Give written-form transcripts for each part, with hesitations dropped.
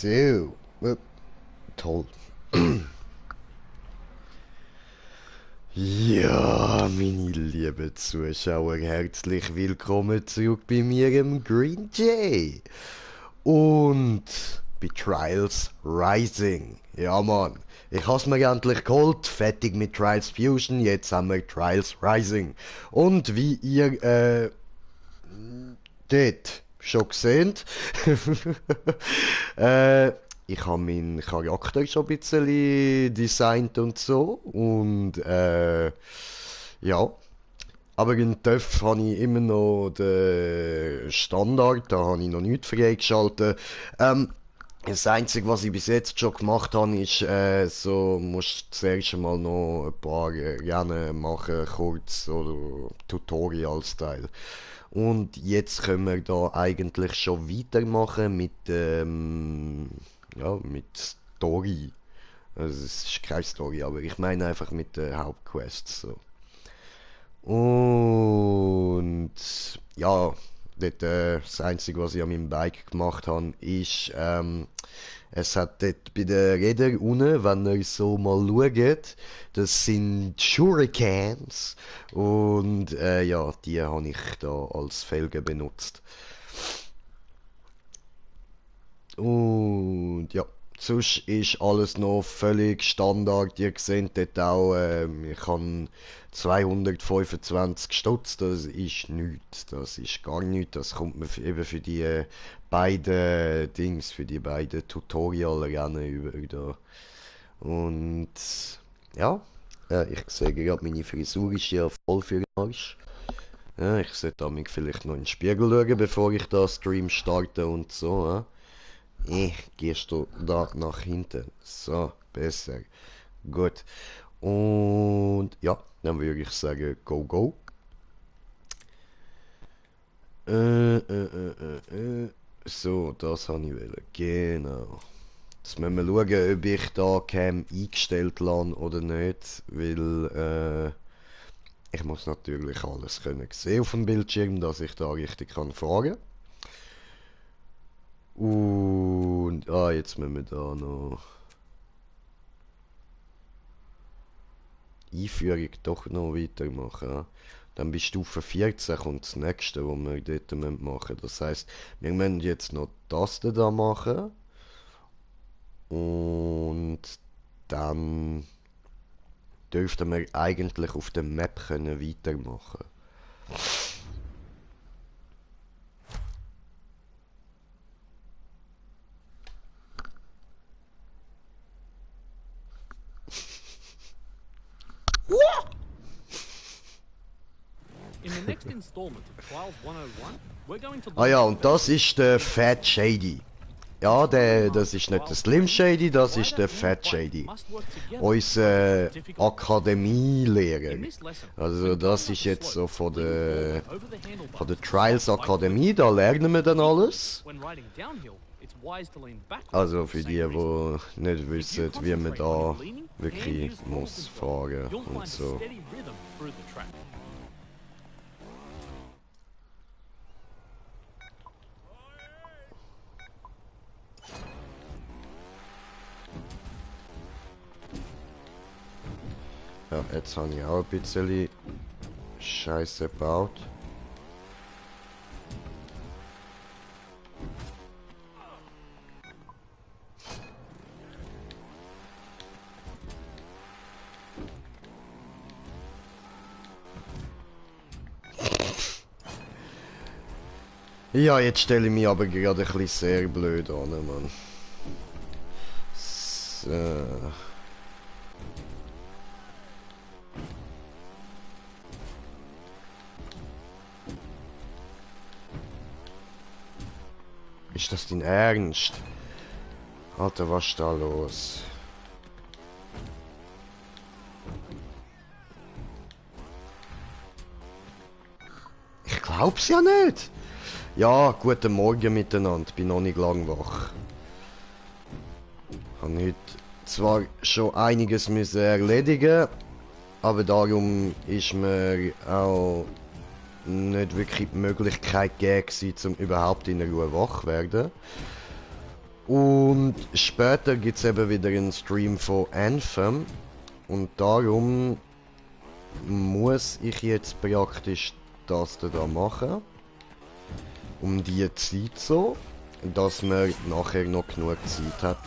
So, toll. Ja, meine lieben Zuschauer, herzlich willkommen zurück bei mir im Green Jay. Und bei Trials Rising. Ja, Mann. Ich hab's mir endlich geholt, fertig mit Trials Fusion, jetzt haben wir Trials Rising. Und wie ihr, dort schon gesehen, äh, ich habe meinen Charakter schon ein bisschen designt und so. Und ja. Aber in TÜV habe ich immer noch den Standard, da habe ich noch nichts freigeschaltet. Das Einzige, was ich bis jetzt schon gemacht habe, ist, so, musst zuerst mal noch ein paar Rennen machen, kurz, oder Tutorial-Style. Und jetzt können wir da eigentlich schon weitermachen mit, ja, mit Story. Also es ist keine Story, aber ich meine einfach mit den Hauptquests, so. Und ja, dort, das Einzige, was ich an meinem Bike gemacht habe, ist, es hat dort bei den Rädern unten, wenn ihr so mal schaut, das sind Shurikens. Und ja, die habe ich da als Felgen benutzt. Und ja, sonst ist alles noch völlig Standard. Ihr seht dort auch, ich habe 225 Stutz, das ist nichts, das ist gar nichts. Das kommt mir eben für die beiden Dings, für die beiden Tutorial-Rennen über da. Und ja, ich sehe gerade, meine Frisur ist ja voll für den Arsch. Ja, ich sollte mich vielleicht noch in den Spiegel schauen, bevor ich da Stream starte und so. Gehst du da nach hinten. So, besser. Gut. Und ja, dann würde ich sagen, go, go. So, das habe ich wollen. Genau. Jetzt müssen wir schauen, ob ich da Cam eingestellt lasse oder nicht, weil ich muss natürlich alles können sehen auf dem Bildschirm, dass ich da richtig kann fahren. Und jetzt müssen wir da noch Einführung doch noch weitermachen. Ja. Dann bei Stufe 14 kommt das nächste, was wir dort machen müssen. Das heisst, wir müssen jetzt noch das da machen. Und dann dürften wir eigentlich auf der Map können weitermachen. Ah ja, und das ist der Fat Shady. Ja, das ist nicht der Slim Shady, das ist der Fat Shady. Unser Akademielehrer. Also das ist jetzt so von der Trials Akademie, da lernen wir dann alles. Also für die, die nicht wissen, wie man da wirklich muss fahren und so. Ja, jetzt habe ich auch ein bisschen Scheiße gebaut. Ja, jetzt stelle ich mich aber gerade ein bisschen sehr blöd an, Mann. So. Ist das dein Ernst? Alter, was ist da los? Ich glaub's ja nicht. Ja, guten Morgen miteinander. Bin noch nicht lang wach. Habe heute zwar schon einiges müssen erledigen, aber darum ist mir auch nicht wirklich die Möglichkeit gegeben, um überhaupt in Ruhe wach zu werden. Und später gibt es eben wieder einen Stream von Anthem. Und darum muss ich jetzt praktisch das da machen. Um die Zeit so, dass man nachher noch genug Zeit hat.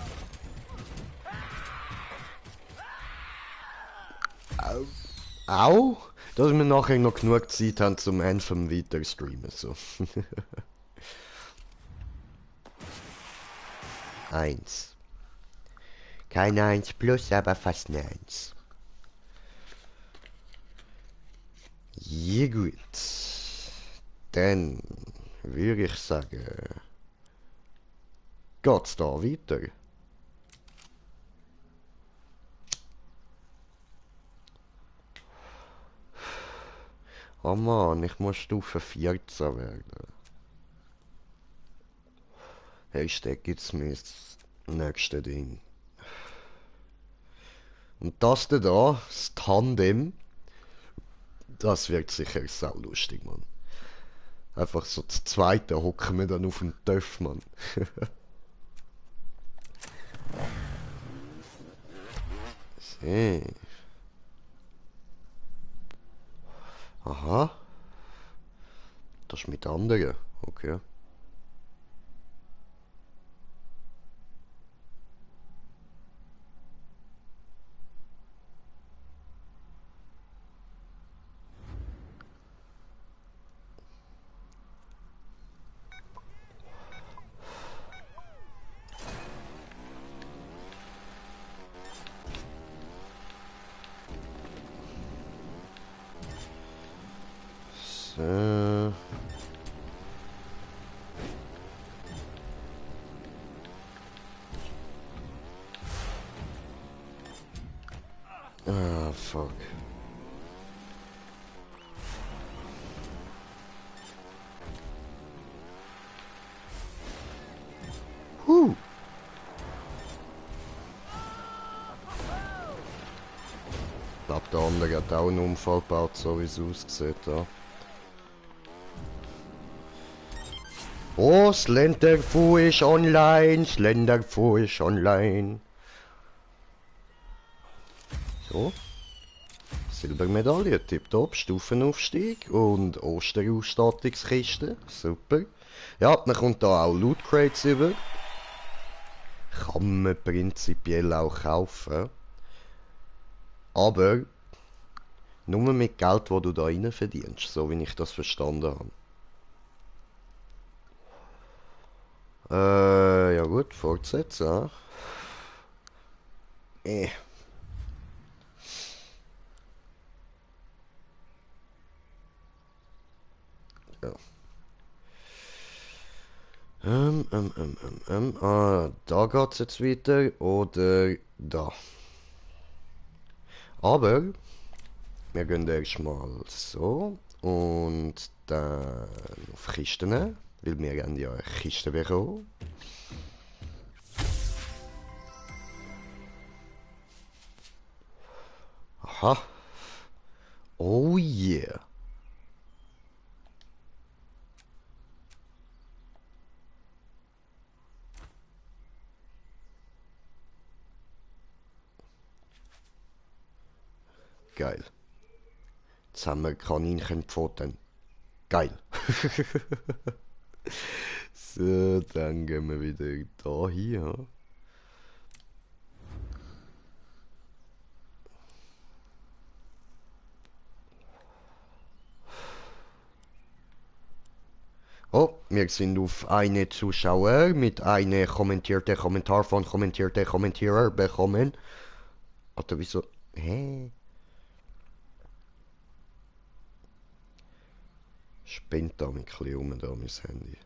Auch, dass wir nachher noch genug Zeit haben zum Anthem weiter streamen. So. Eins. Keine 1 plus, aber fast eine 1. Ja gut. Dann würde ich sagen, geht's da weiter. Oh Mann, ich muss Stufe 14 werden. Hashtag jetzt mir das nächste Ding. Und das da, das Tandem, das wird sicher sau lustig, Mann. Einfach so das zweite hocken wir dann auf dem Töff, Mann. So. Aha. Das ist mit anderen. Okay. So. Ah, fuck. Huh. Ich glaube, der andere hat auch einen Unfall gebaut, so wie es aussieht. Ja. Oh, Slenderfu ist online, Slenderfu ist online. So. Silbermedaille, tipptopp, Stufenaufstieg und Osterausstattungskiste, super. Ja, man kommt da auch Loot Crates über. Kann man prinzipiell auch kaufen. Aber nur mit Geld, das du da rein verdienst, so wie ich das verstanden habe. Ja gut, fortsetzen. Ja. Ja. Da geht's jetzt weiter oder da. Aber wir gehen erstmal so und dann auf Kisten, weil wir haben ja eine Kiste bekommen. Aha. Oh yeah. Geil. Jetzt haben wir Kaninchenpfoten. Geil. So, dann gehen wir wieder da hier. Oh, wir sind auf eine Zuschauer mit einem kommentierten Kommentar von kommentierten Kommentierer bekommen. Oder wieso? Hä? Spinnt da mit um da mein Handy.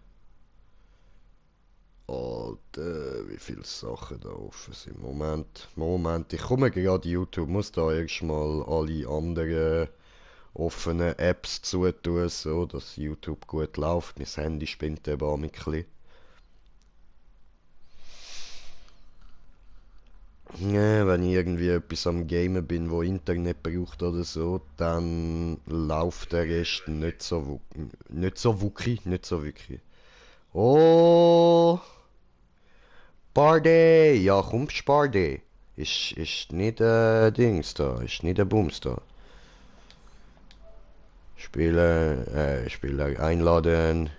Alter, wie viele Sachen da offen sind. Moment, ich komme gerade YouTube, muss da erstmal alle anderen offenen Apps zutun, so dass YouTube gut läuft. Mein Handy spinnt eben auch ein bisschen. Ja, wenn ich irgendwie etwas am Gamen bin, wo Internet braucht oder so, dann läuft der Rest nicht so wuckig. Oh, Sparde! Ja, komm, Sparde! Ist nicht Dings da, ist nicht der Bums da. Spieler einladen.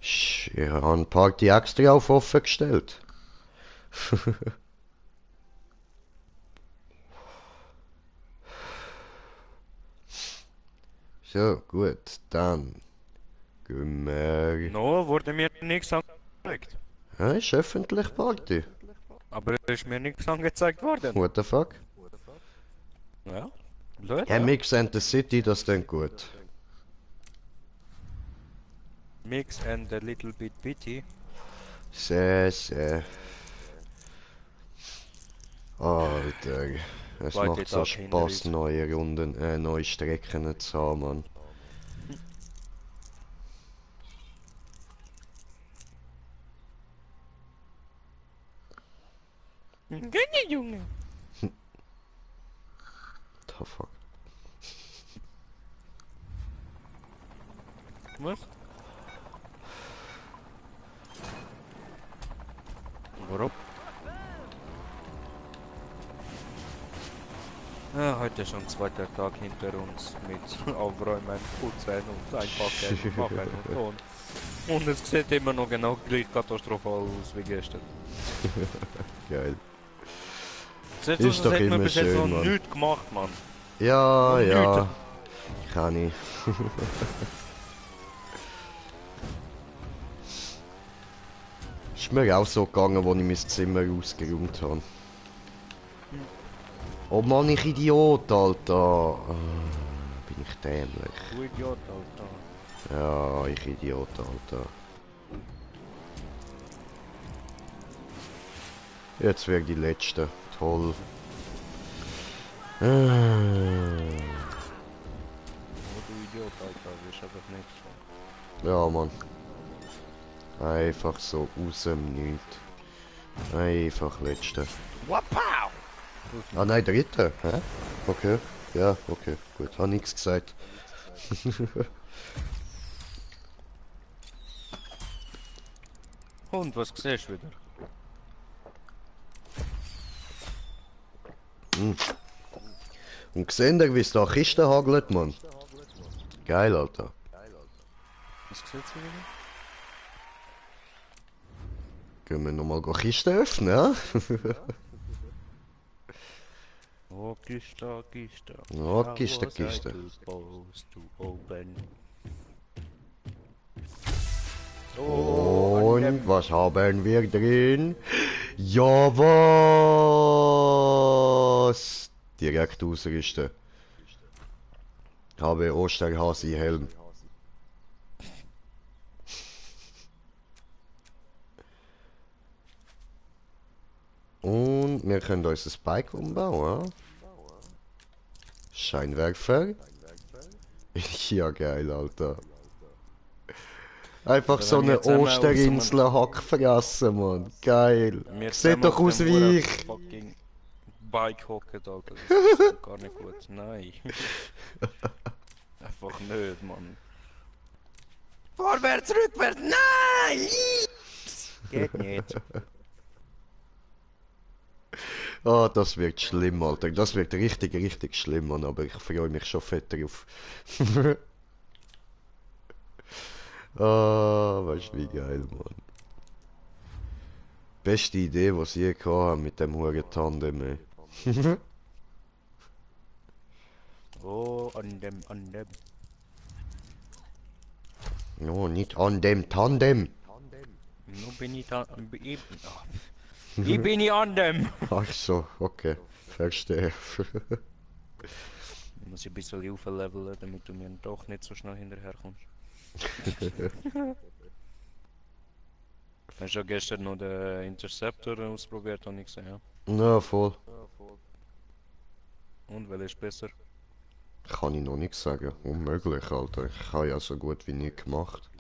Ich habe Party extra auf offen gestellt. So, gut, dann gehen wir. No, wurde mir nichts angezeigt. Ja, ist öffentlich Party. Aber es ist mir nichts angezeigt worden. What the fuck? Ja, blöd, Ja, ja. Mix and the City, das klingt gut. Mix and a little bit bitty. Sehr, sehr. Alter, es Zweite macht so Tag hinter Spaß, uns. neue Runden, neue Strecken zu haben, Mann. Gönne, Junge. The fuck. Was? Warum? Ja, heute ist schon zweiter Tag hinter uns mit Aufräumen, Putzen und Einpacken und Machen und Tun. Und es sieht immer noch genau gleich katastrophal aus wie gestern. Geil. Sieht Ist aus, als doch hätte man immer bis jetzt schön, noch Mann. nichts gemacht, Mann. Ja, Noch ja. nichts. Kann ich. Ist mir auch so gegangen, als ich mein Zimmer ausgeräumt habe. Oh Mann, ich Idiot, Alter. Bin ich dämlich. Du Idiot, Alter. Ja, ich Idiot, Alter. Jetzt wäre die letzte. Toll. Oh, du Idiot, Alter. Das ist einfach nicht so. Ja, Mann. Einfach so aus dem Nichts. Einfach letzte. Wapow! Ah nein, dritte. Hä? Okay. Ja, okay. Gut. Hab nichts gesagt. Und was siehst du wieder? Und gesehen, wie es da Kisten hagelt, Mann. Geil, Alter. Was siehst du wieder? Gehen wir nochmal Kisten öffnen, ja? Oh, Kiste, Kiste. Oh, How Kiste, was I Kiste. supposed to open? Oh, Und was haben wir drin? Ja, was? Direkt ausrüsten. Habe Osterhasi Helm. Und wir können uns ein Bike umbauen. Ja? Scheinwerfer. Ja, geil, Alter. Einfach so Wenn wir eine zusammen aus einem- Osterinsel Hackfressen, Mann. Geil. Wir Sieht doch aus dem wie Huren ich. Fucking Bike hocken, Alter. Das ist gar nicht gut. Nein. Einfach nicht, Mann. Vorwärts, rückwärts, nein! Geht nicht. Ah, das wird schlimm, Alter. Das wird richtig, richtig schlimm, Mann. Aber ich freue mich schon fett drauf. Ah, weißt du, wie geil, Mann. Beste Idee, was ich je gehabt habe mit dem Huren Tandem, ey. Oh, an dem, an dem. No, nicht an dem Tandem. Nun bin ich da. Ich bin ich an dem. Ach so, okay. Verstehe. Ich muss ein bisschen aufleveln, damit du mir doch nicht so schnell hinterherkommst. Hast du ja gestern noch den Interceptor ausprobiert, habe ich gesehen, ja? Na, voll. Und welcher ist besser? Kann ich noch nicht sagen. Unmöglich, Alter. Ich habe ja so gut wie nie gemacht.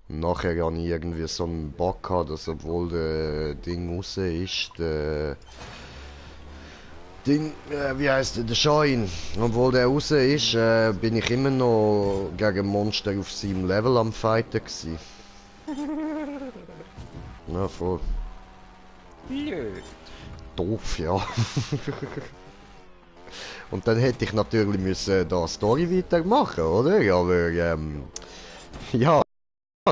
Und nachher habe ich irgendwie so einen Bug gehabt, dass obwohl der Ding raus ist, der Ding, wie heißt der Schein? Obwohl der raus ist, bin ich immer noch gegen Monster auf seinem Level am Fighten gsi. Na voll. Blöd. Doof, ja. Und dann hätte ich natürlich müssen da Story weitermachen, oder? Aber, ja,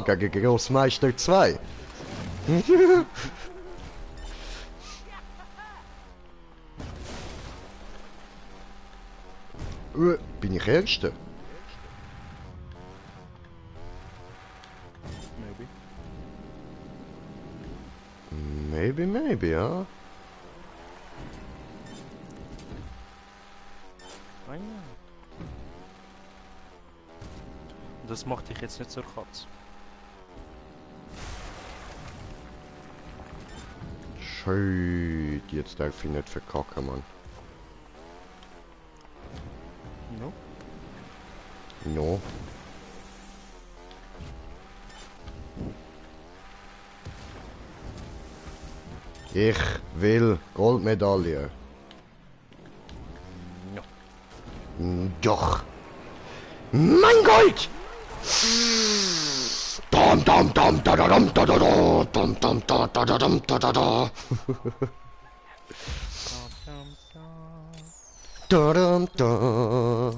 gegen Grossmeister 2. Bin ich Erster? Maybe. Maybe, ja. Ah ja. Das macht dich jetzt nicht zur Katze. Schön, jetzt darf ich nicht verkacken, Mann. No? No. Ich will Goldmedaille. No. Doch. Mein Gold! Dam dam dam da da dam da da da dam dam da da da dam da da da. Da dam da.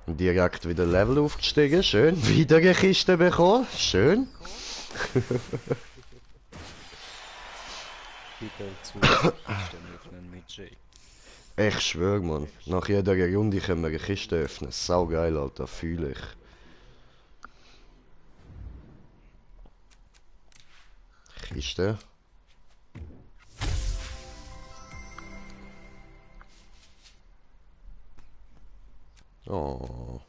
Direkt wieder Level aufgestiegen, schön. Wieder eine Kiste bekommen, schön. Wieder zu Kisten öffnen mit Jay. Ich schwör, Mann. Nach jeder Runde können wir eine Kiste öffnen. Sau geil, Alter. Fühle ich. Kiste. Oh.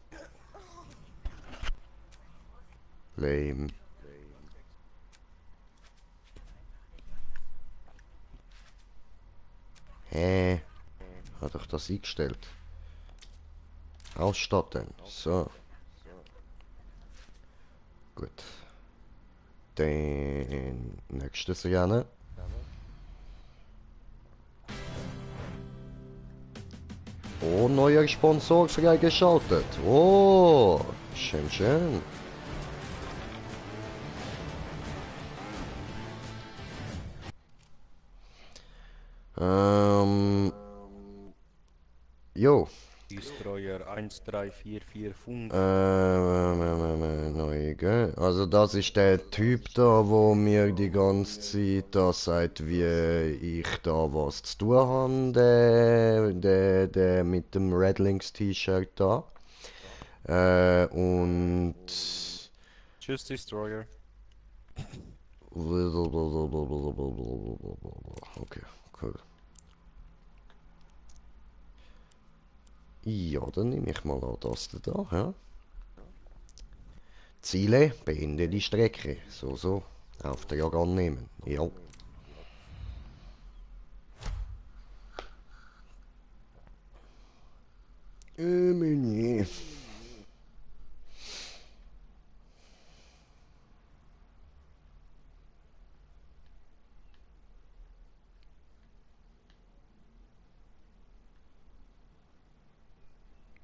Lame. Hä? Hat doch das eingestellt. Ausstatten. So. Gut. Den nächstes gerne. Oh, neuer Sponsor freigeschaltet. Oh, schön, schön. Jo. Destroyer 13445. Neu, gell? Also das ist der Typ da, wo mir die ganze Zeit da sagt, wie ich da was zu tun habe, der mit dem Redlinks T-Shirt da. Und... Tschüss, Destroyer. Okay, cool. Ja, dann nehme ich mal an das da, ja. Ziele, beende die Strecke. So. Auftrag annehmen. Ja. Menü.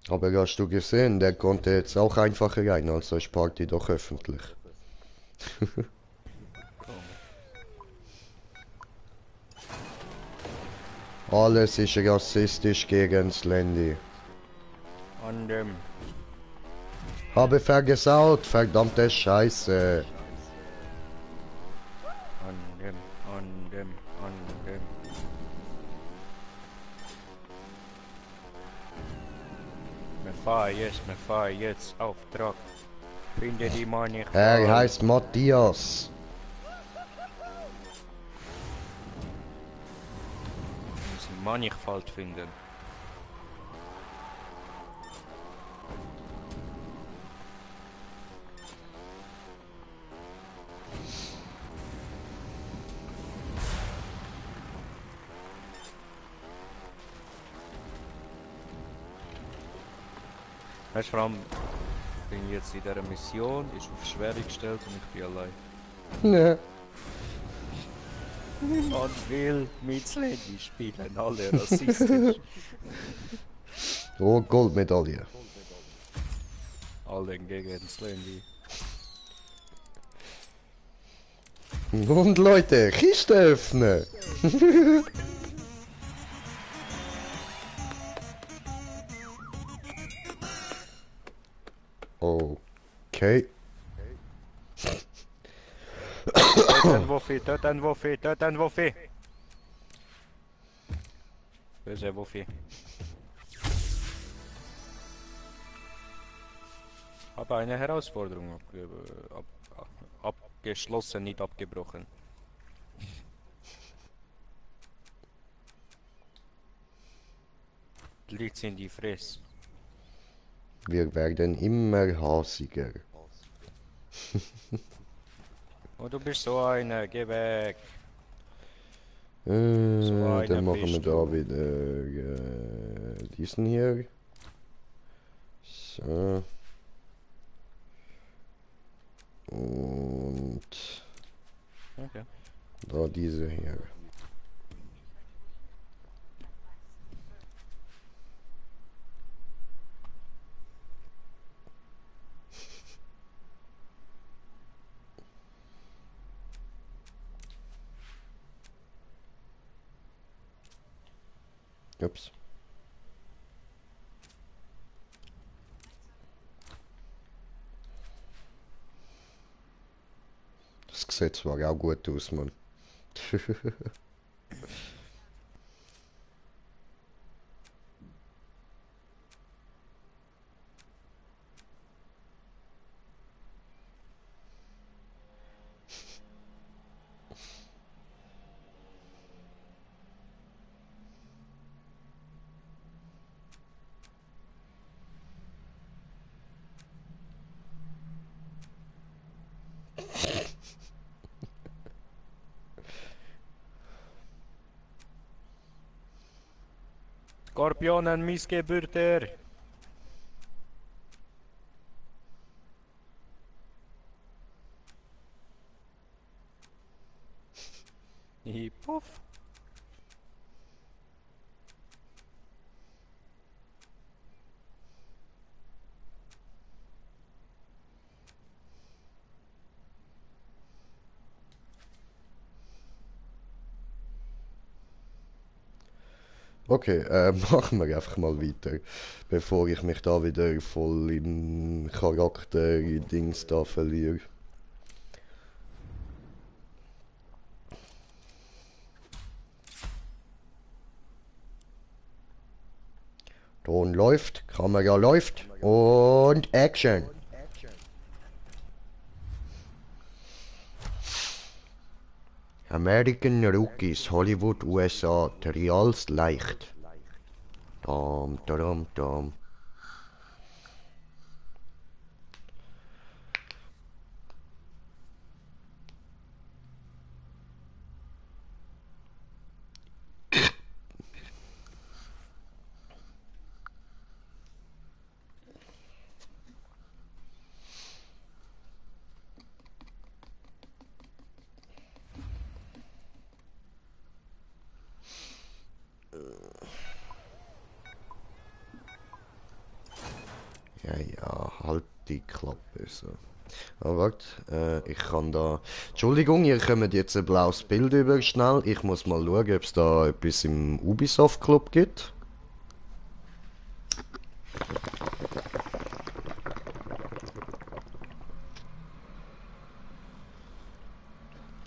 Aber hast du gesehen, der konnte jetzt auch einfacher rein, also ist Party doch öffentlich. Alles ist rassistisch gegen Slendy. An dem. Habe vergesaut, verdammte Scheiße. An dem. Wir fahren jetzt Auftrag. Finde die Mannigfalt. Er heißt Matthias. Wir müssen Mannigfalt finden. Weißt du, vor allem bin ich jetzt in dieser Mission, ist auf schwer gestellt und ich bin allein. Ne. Und will mit Slendy spielen, alle rassistisch. Oh, Goldmedaille. Alle gegen Slendy. Und Leute, Kiste öffnen! Okay. Töt den Wuffi, töt den Wuffi! Böse Wuffi. Habe eine Herausforderung abgeschlossen, nicht abgebrochen. Liegt's in die Fresse. Wir werden immer hasiger. Oh, du bist so einer, geh weg. Dann machen wir bist da du. wieder diesen hier. So. Und Okay. da diese hier. Ups. Das sieht zwar auch gut aus, Mann. Skorpionen, Missgebürter! Puff! Okay, machen wir einfach mal weiter, bevor ich mich da wieder voll in Charakter-Dings da verliere. Ton läuft, Kamera läuft und Action! American Rookies, Hollywood, USA, Trials leicht. Dam, dam, dam. Ja, ja, halt die Klappe so. Ah, warte, ich kann da... Entschuldigung, ihr kommt jetzt ein blaues Bild über schnell. Ich muss mal schauen, ob es da etwas im Ubisoft Club gibt.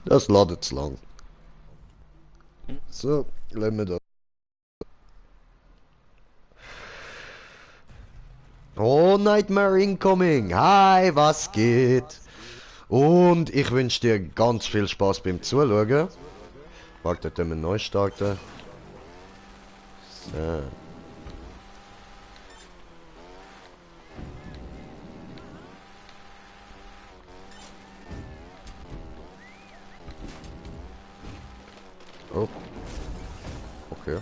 Das ladet zu lang. So, lassen wir da. Oh, Nightmare Incoming! Hi, was geht? Und ich wünsche dir ganz viel Spaß beim Zuschauen. Warte, dann wir neu starten. So. Oh. Okay.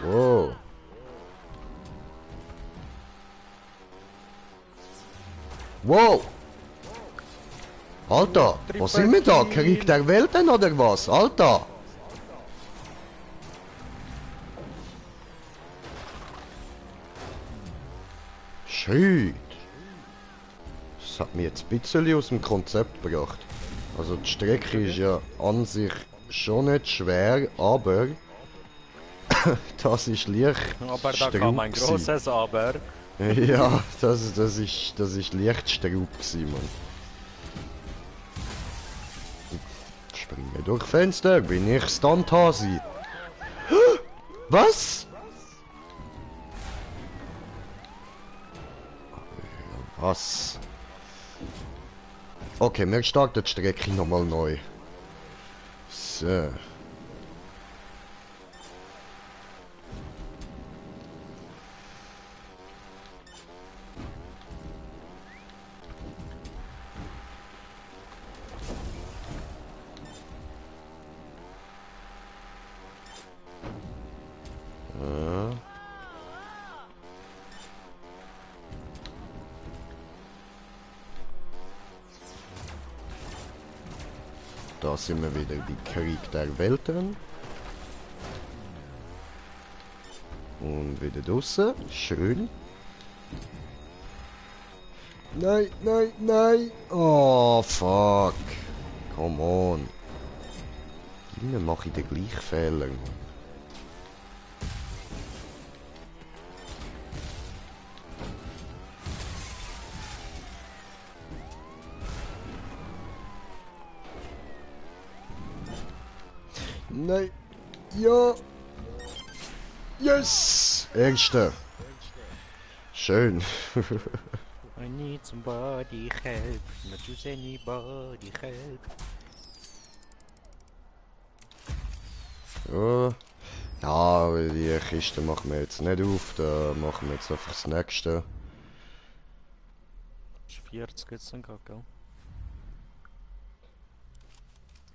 Wow. Wow! Alter, was sind wir da? Krieg der Welten oder was? Alter! Shit. Das hat mich jetzt ein bisschen aus dem Konzept gebracht. Also die Strecke ist ja an sich schon nicht schwer, aber das ist leicht Aber da kam ein Straub gewesen. großes Aber. Ja, das ist leicht Straub gewesen, Mann. Springe durch Fenster, bin ich Stunthasi. Was? Was? Okay, wir starten die Strecke nochmal neu. So. Da sind wir wieder bei Krieg der Welten. Und wieder draussen. Schön. Nein, nein, nein. Oh, fuck. Come on. Immer mache ich den gleichen Fehler. Nein. Ja. Yes. Erste. Schön. I need somebody help, not just anybody help. Ja. Ja, aber die Kiste machen wir jetzt nicht auf. Da machen wir jetzt einfach das nächste. 40 jetzt dann gerade,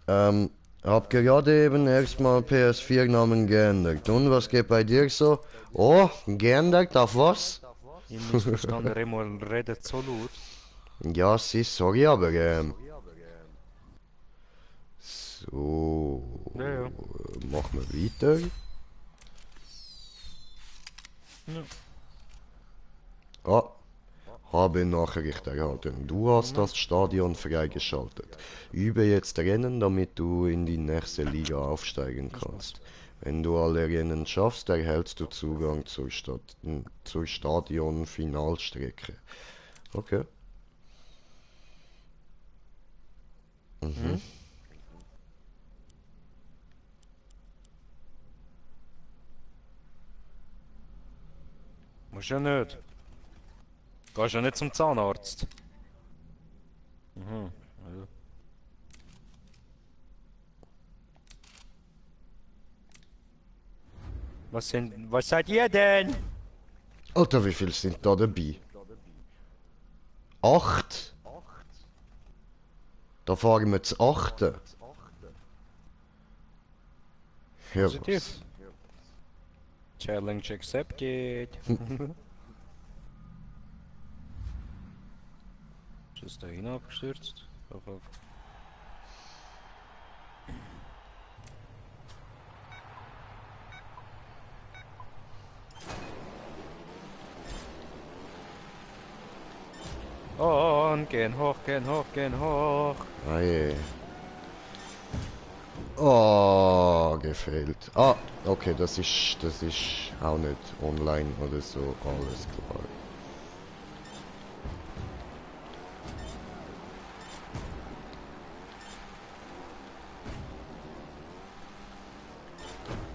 gell? Hab gerade eben erstmal PS4-Namen geändert. Und was geht bei dir so? Oh, geändert auf was? Ich muss verstanden, Remo redet so laut. Ja, sorry, aber so. Ja. Machen wir weiter. Ja. Ah, habe Nachricht erhalten. Du hast das Stadion freigeschaltet. Übe jetzt Rennen, damit du in die nächste Liga aufsteigen kannst. Wenn du alle Rennen schaffst, erhältst du Zugang zur Stadion-Finalstrecke. Okay. Mhm. Muss ja nicht. Gehst ja nicht zum Zahnarzt. Mhm. Also. Was seid ihr denn? Alter, wie viele sind da dabei? 8? Da fahren wir zu 8. Ja, Positiv. was? Challenge accepted. Ist da hin abgestürzt? Oh, fuck. Und gehen hoch, gehen hoch, gehen hoch. Ah je. Oh, gefällt. Ah, okay, das ist auch nicht online oder so, alles klar.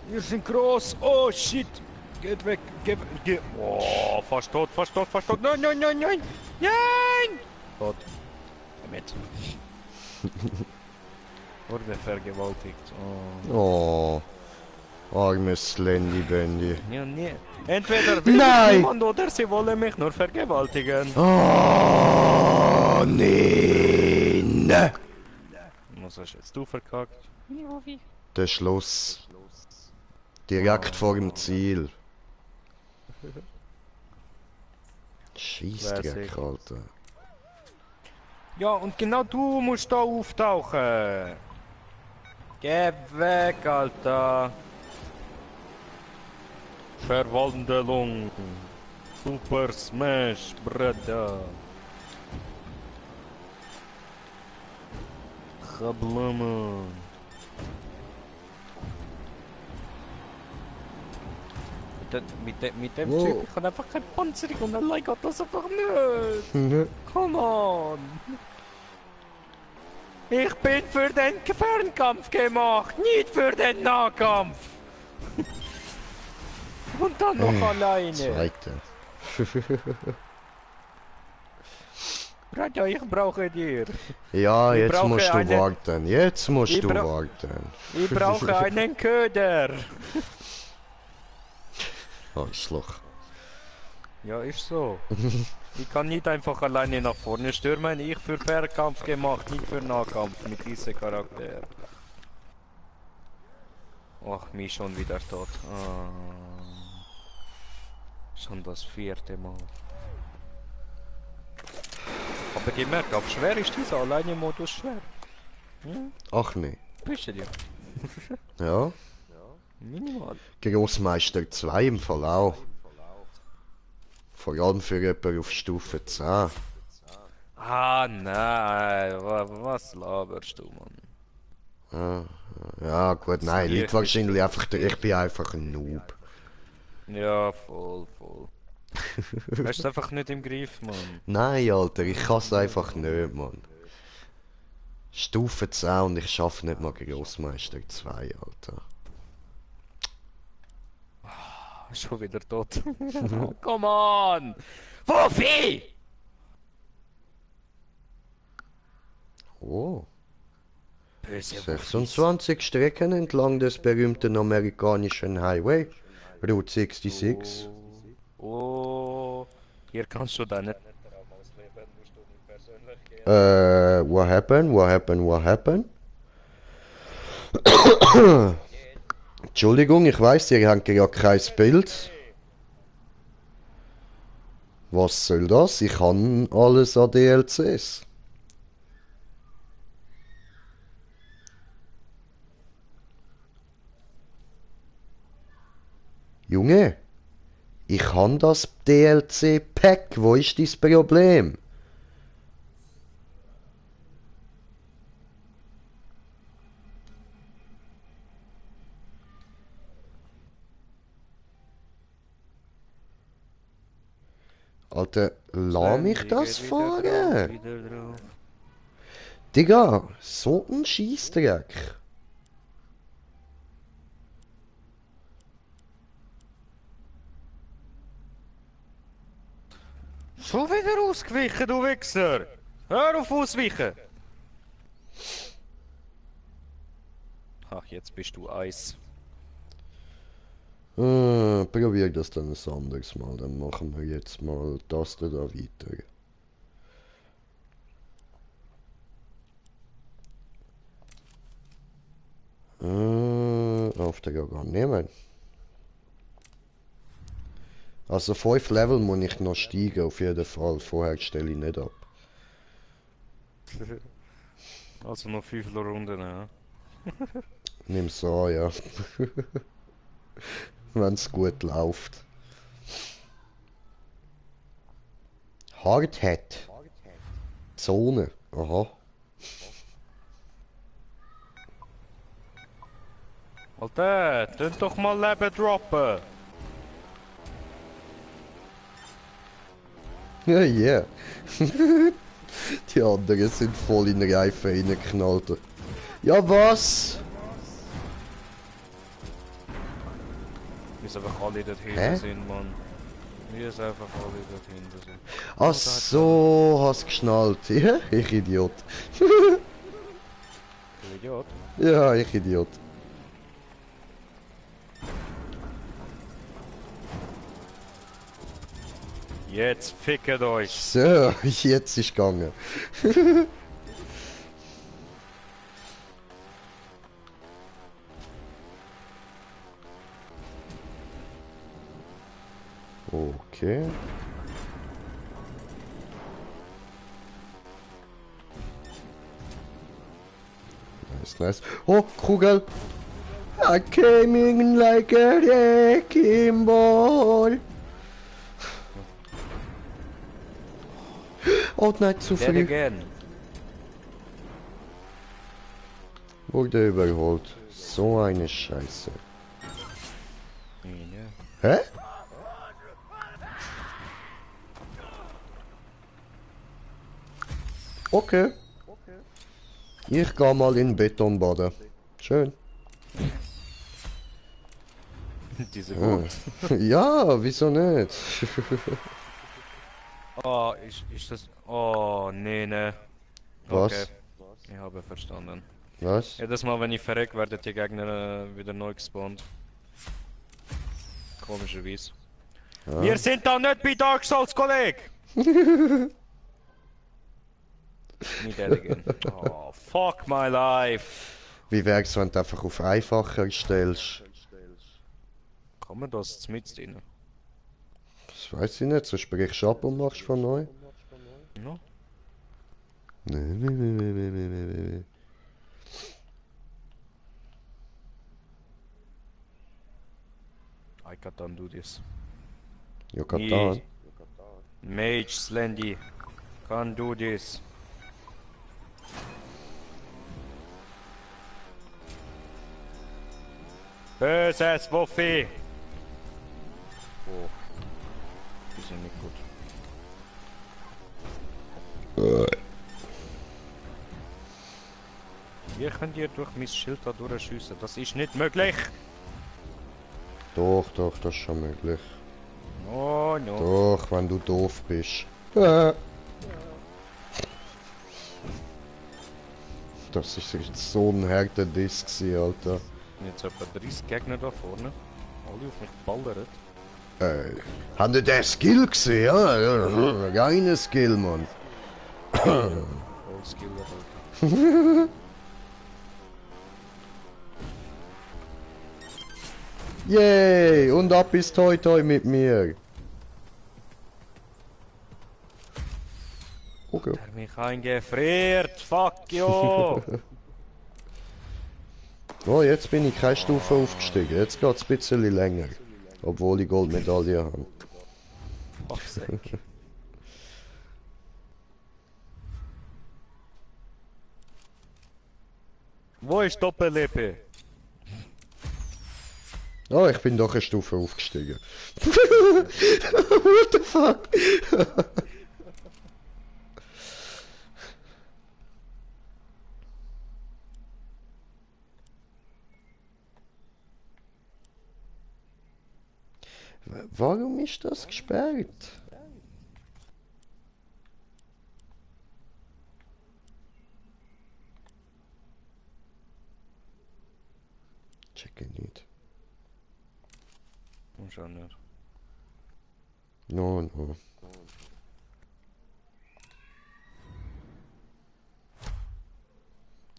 Wir sind groß. Oh shit. Geht weg. Geh. Oh, fast tot, fast tot, fast tot. Nein, nein, nein, nein. Nein. Tot. Mit. Wurde vergewaltigt. Oh. Oh, armes Landy-Bandy. Ja, nee. Entweder will Nein. mich niemand oder sie wollen mich nur vergewaltigen. Oh, nein. Was hast jetzt du verkackt? Der Schluss. Direkt vor dem Ziel. Scheissdreck, Alter. Ja, und genau du musst da auftauchen. Geh weg, Alter. Verwandlung. Super Smash, brother. Kablaman. Mit dem Wow. Typ, ich habe einfach keine Panzerung und allein geht das einfach nicht. Come on. Ich bin für den Fernkampf gemacht, nicht für den Nahkampf. Und dann noch alleine. Zweite. Bruder, ich brauche dir. Ja, Ich jetzt brauche musst du eine- warten. Jetzt musst Ich du bra- warten. Ich brauche einen Köder. Arschloch. Ja, ist so. Ich kann nicht einfach alleine nach vorne stürmen. Ich für Fernkampf gemacht, nicht für Nahkampf mit diesem Charakter. Ach, mich schon wieder tot. Ah. Schon das 4. Mal. Aber gemerkt, auf schwer ist dieser alleine Modus schwer. Hm? Ach nee. Bist du dir? Ja. Minimal. Großmeister 2 im Fall auch. Vor allem für jemanden auf Stufe 10. Ah, nein. Was laberst du, Mann? Ja gut, nein, liegt wahrscheinlich einfach, ich bin einfach ein Noob. Ja, voll. Hast du einfach nicht im Griff, Mann. Nein, Alter, ich kann es einfach nicht, Mann. Stufe 10 und ich schaffe nicht mal Großmeister 2, Alter. Schon wieder tot. Come on! Wofür? Oh. Böse 26 Strecken entlang des berühmten amerikanischen Highway, Route 66. Oh, hier kannst du deine... What happened? What happened? What happened? Entschuldigung, ich weiß, ihr habt ja kein Bild. Was soll das? Ich kann alles an DLCs. Junge, ich kann das DLC-Pack. Wo ist dein Problem? Alter, lass mich das fahren. Digga, so ein Scheissdreck. Schon wieder ausgewichen, du Wichser! Hör auf ausweichen! Ach, jetzt bist du Eis. Probier das dann ein anderes Mal. Dann machen wir jetzt mal das da weiter. Auftrag annehmen. Also 5 Level muss ich noch steigen, auf jeden Fall. Vorher stelle ich nicht ab. Also noch 5 Runden, ja. Nimm's an, ja. Wenn's gut läuft. Hardhead. Zone. Aha. Alter, tönt doch mal Leben droppen! Ja, yeah. Die anderen sind voll in den Reifen reingeknallt. Ja, was? Wie es einfach alle dort Hä? hinten sind, Mann. Wie es einfach alle dort hinten sind. Ach so, hast geschnallt. Ja, ich Idiot. Du Idiot. Ja, ich Idiot. Jetzt fickt euch! So, jetzt ist gegangen. Okay. Nice. Oh, Kugel! I came in like a wrecking ball. Oh nein, zu Dead früh. again. Wurde überholt. So eine Scheiße. Ja. Hä? Okay. Ich geh mal in Beton baden. Schön. Diese gut. Ja, wieso nicht? Oh, ist das... Oh, nee, ne. Okay, Was? ich habe verstanden. Was? Jedes Mal, wenn ich verreck, werden die Gegner wieder neu gespawnt. Komischerweise. Wir sind da nicht bei Dark Souls, Kollege! Nicht dead again. Oh, fuck my life. Wie wär's, wenn du einfach auf einfacher stellst? Kann man das mit drin? Das weiß ich nicht, so sprichst du ab und machst von neu. No? Nee. I can't do this. Ja, Katan. Mage Slendy. Can't do this. Böses Wuffi! Oh. Die sind nicht gut. Wie könnt ihr durch mein Schild da durchschiessen? Das ist nicht möglich! Doch, das ist schon möglich. Oh no. Doch, wenn du doof bist. Das ist jetzt so ein harter Diss gewesen, Alter. Jetzt etwa 30 Gegner da vorne. Alle auf mich ballern. Habt ihr den Skill gesehen? Ja, reiner Skill, Mann. All Skill Alter. Yay! Und ab ist Toi Toi mit mir. Okay. Der mich eingefriert! Fuck you! Oh, jetzt bin ich keine Stufe aufgestiegen. Jetzt geht's ein bisschen länger. Obwohl ich Goldmedaille habe. Fuck's sake. Wo ist Doppellippe? Oh, ich bin doch eine Stufe aufgestiegen. What the fuck? Warum ist das gesperrt? Checke nicht. Schon nicht. No.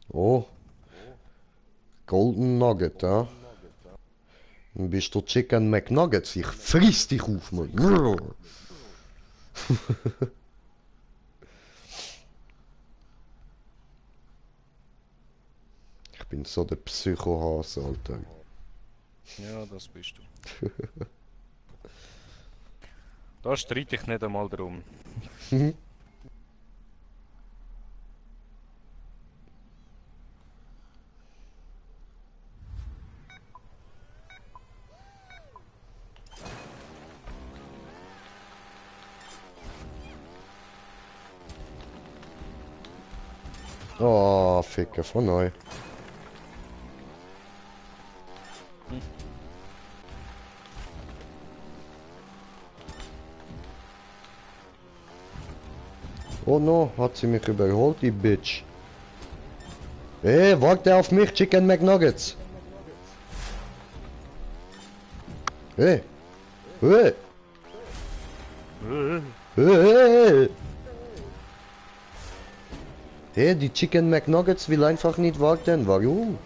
Oh. Golden Nugget, ja? Dann bist du Chicken McNuggets. Ich friss dich auf, Mann. Ich bin so der Psychohase, Alter. Ja, das bist du. Da streite ich nicht einmal drum. Oh, Ficker, von neu. Oh no, hat sie mich überholt, die Bitch. Ey, warte auf mich, Chicken McNuggets. Hey. Hey. Hey. Hey, die Chicken McNuggets will einfach nicht warten. Warum?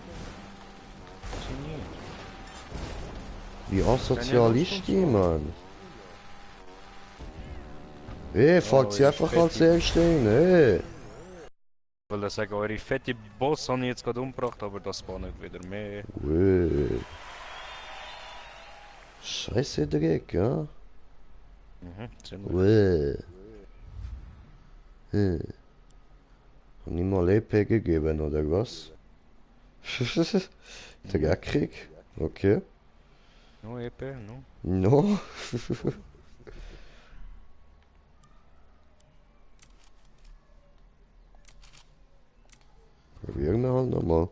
Wie asozial ist die, Mann? Hey, fragt sie einfach als Erste hin, hey. Ich will sagen, eure fette Boss habe ich jetzt gerade umgebracht, aber das war nicht wieder mehr. Hey. Scheiße Dreck, ja? Ziemlich. Hey. Hab ich mal EP gegeben, oder was? Dreckig. Okay. No EP, no. No. Probieren wir halt nochmal.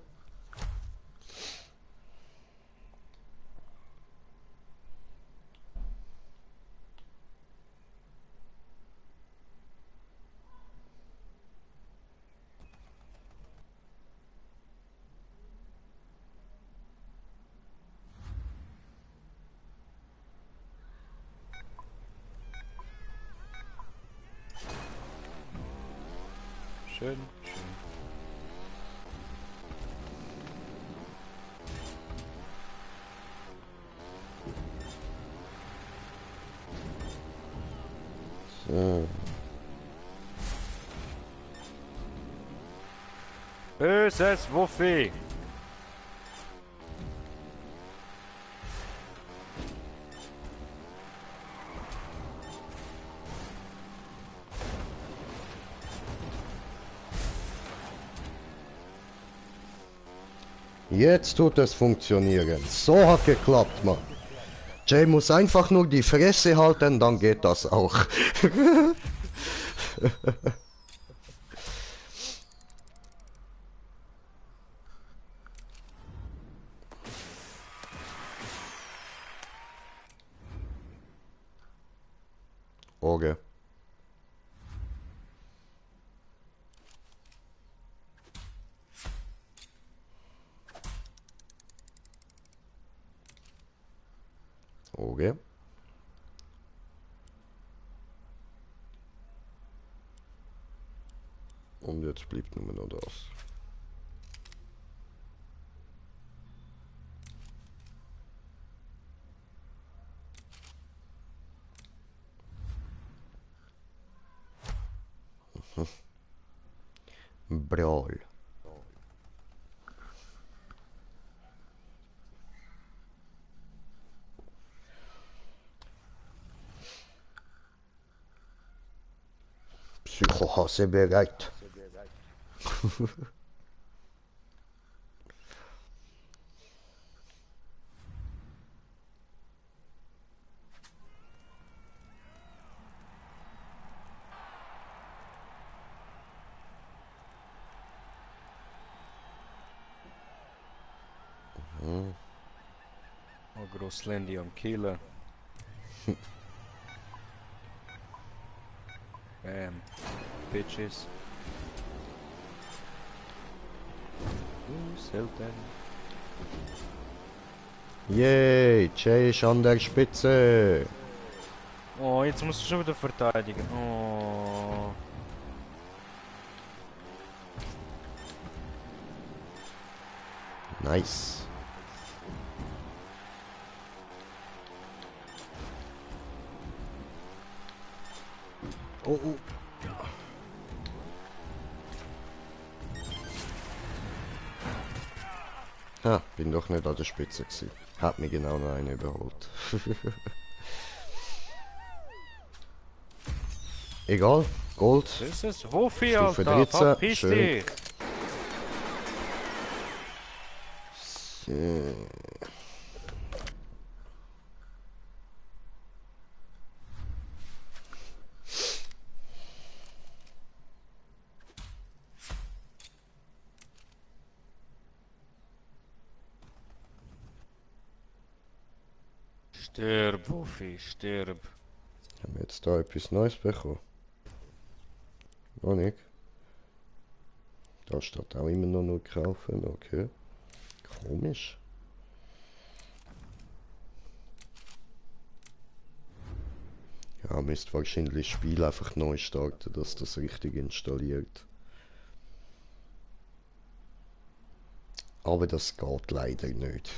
Schön, schön. So. Böses Wuffi! Jetzt tut es funktionieren. So hat geklappt, Mann. Jay muss einfach nur die Fresse halten, dann geht das auch. Okay. Okay. Und jetzt blieb nur noch das. Brawl. Psychohase bereit. Oh, Grosslandy am Killen. Bam. Bitches. Selten. Yay, Jay ist an der Spitze. Oh, jetzt musst du schon wieder verteidigen. Oh. Nice. Oh, oh. Ha, bin doch nicht an der Spitze gewesen. Hat mich genau noch einen überholt. Egal, Gold. Das ist Wuffi, Stufe Alter. 13, Verpiss schön. dich. So. Stirb, Wuffi, stirb. Haben wir jetzt da etwas Neues bekommen? Noch nicht. Da steht auch immer noch nur kaufen, okay. Komisch. Ja, müsst wahrscheinlich das Spiel einfach neu starten, dass das richtig installiert. Aber das geht leider nicht.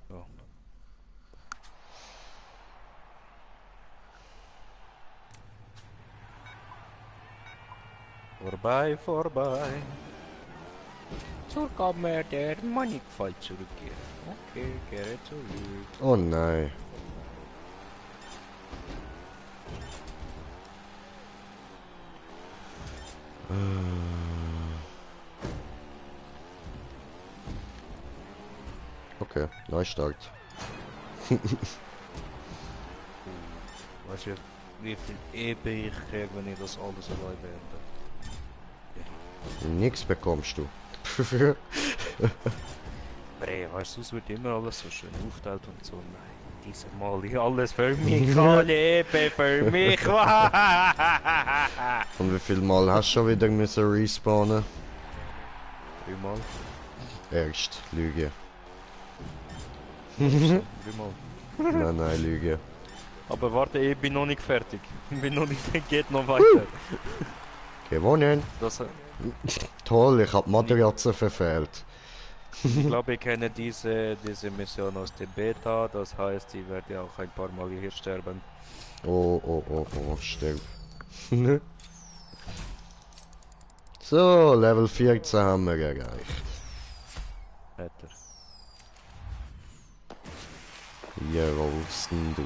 So. Vorbei, vorbei. Zur Kammer der Mannigfalt zurückkehren. Okay, kehre zurück. Oh nein. Okay, Neustart. Weißt du, wie viel EP ich kriege, wenn ich das alles allein beende? Nix bekommst du. Bre, weißt du, es wird immer alles so schön aufteilt und so. Nein, dieses Mal ist alles für mich, alle EP für mich. Und wie viel Mal hast du schon wieder müssen respawnen? 3 Mal. Erst, Lüge. Dreimal. Nein, Lüge. Aber warte, ich bin noch nicht fertig. Bin noch nicht, geht noch weiter. Gewonnen. Das, Toll, ich hab Matratze verfehlt. ich glaube, ich kenne diese Mission aus der Beta. Das heißt, ich werde auch ein paar Mal hier sterben. Oh, stirb. So, Level 14 haben wir erreicht. Hätte. Jawohlsten, du.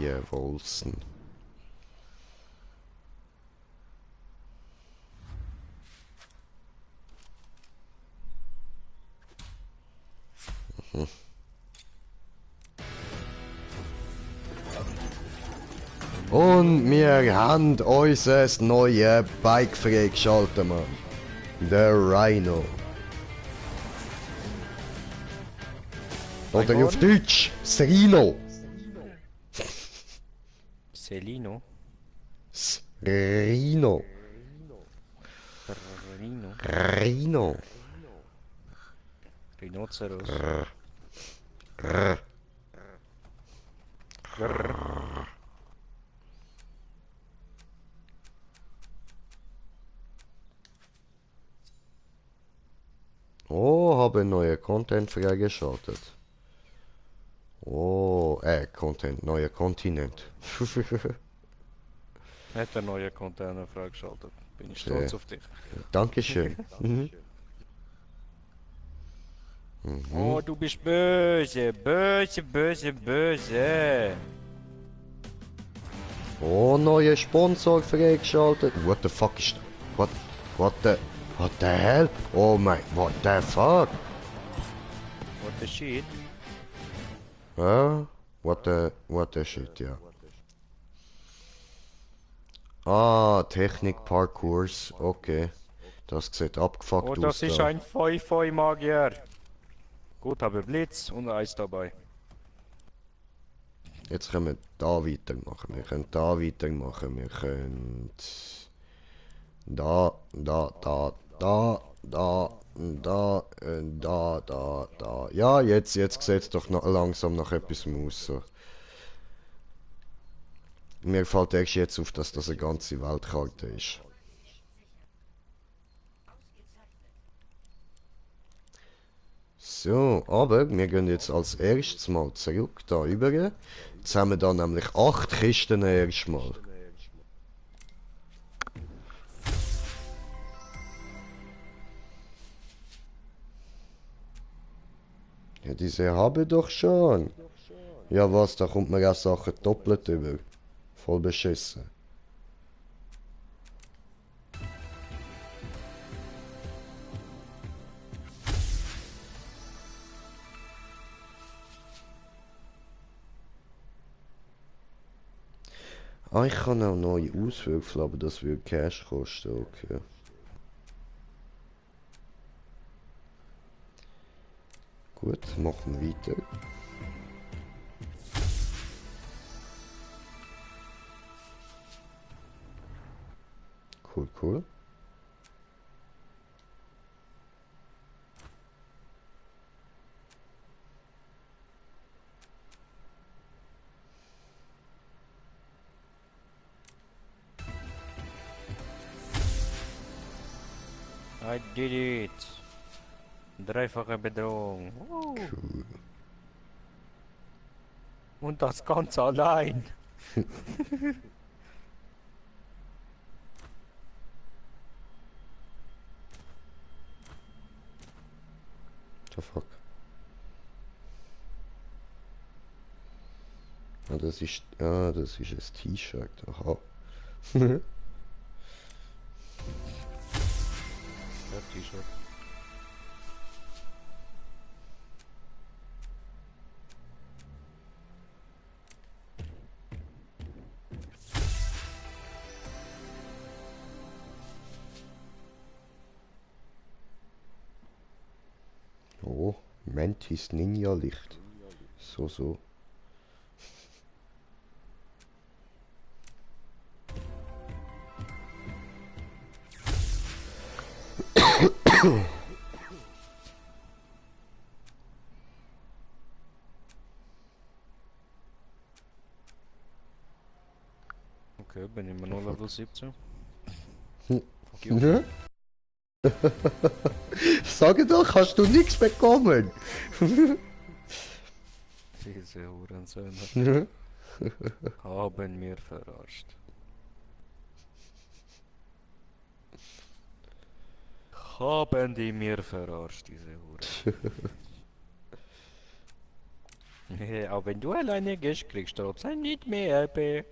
Jawohlsten. Und wir haben unser neues Bike freigeschaltet, Mann. Der Rhino. Oder auf Deutsch, das Rhino. Celino. Das Rhino. Rhino. Rhino. Rhinoceros. Rrr. Grrr. Oh, habe neue Content freigeschaltet. Oh, Content, neuer Kontinent. Hat der neue Container freigeschaltet. Bin ich Okay. stolz auf dich. Dankeschön. Oh, du bist böse, böse, böse, böse. Oh, neuer Sponsor freigeschaltet. What the fuck ist das? What the hell? Oh mein, what the fuck? What the shit? What the shit, ja. Ah, Technik, Parkours, okay. Das sieht abgefuckt Oh, aus das ist da. ein Feu-Feu-Magier. Gut, habe Blitz und Eis dabei. Jetzt können wir da weitermachen. Wir können da weitermachen. Wir können da. Ja, jetzt sieht es doch noch langsam nach etwas aus. So. Mir fällt erst jetzt auf, dass das eine ganze Weltkarte ist. So, aber wir gehen jetzt als erstes mal zurück da rüber. Jetzt haben wir da nämlich 8 Kisten erstmal. Ja, diese habe ich doch schon. Ja was, da kommt mir auch Sachen doppelt über. Voll beschissen. Ah, ich kann auch neue auswürfeln, aber das würde Cash kosten, okay. Gut, machen wir weiter. Cool. I did it. Dreifache Bedrohung. Cool. Und das Ganze allein. The fuck? Ah, das ist ein T-Shirt, aha. T-Shirt. Oh, Mantis Ninja Licht. So. Okay, bin immer noch Level 17. Hm. Fuck you. Ne? Sage doch, hast du nichts bekommen? Diese Hurensöhne Ne? haben mir verarscht. Haben die mir verarscht, diese Huren. Auch wenn du alleine gehst, kriegst du trotzdem nicht mehr, LP.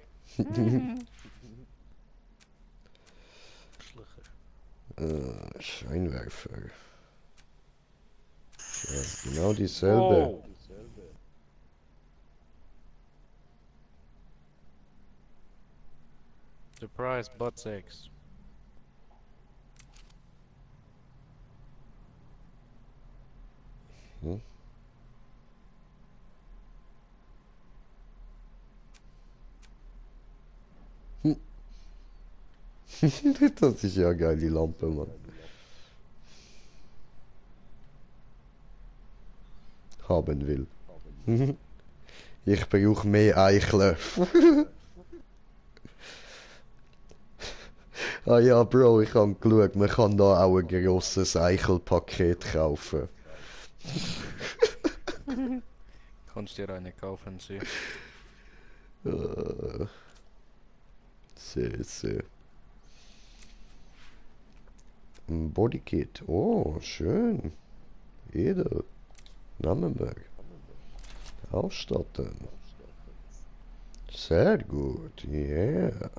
Scheinwerfer. Ja, genau dieselbe. Wow. Surprise butt sex. Hm? Das ist ja geil, die Lampe, Mann. Haben will. Ich brauche mehr Eicheln. Ah ja, Bro, ich habe geschaut, man kann da auch ein grosses Eichelpaket kaufen. Kannst dir eine kaufen, sie. Sehr. Ein Bodykit. Oh, schön. Edel. Namenberg. Ausstatten. Sehr gut. Yeah.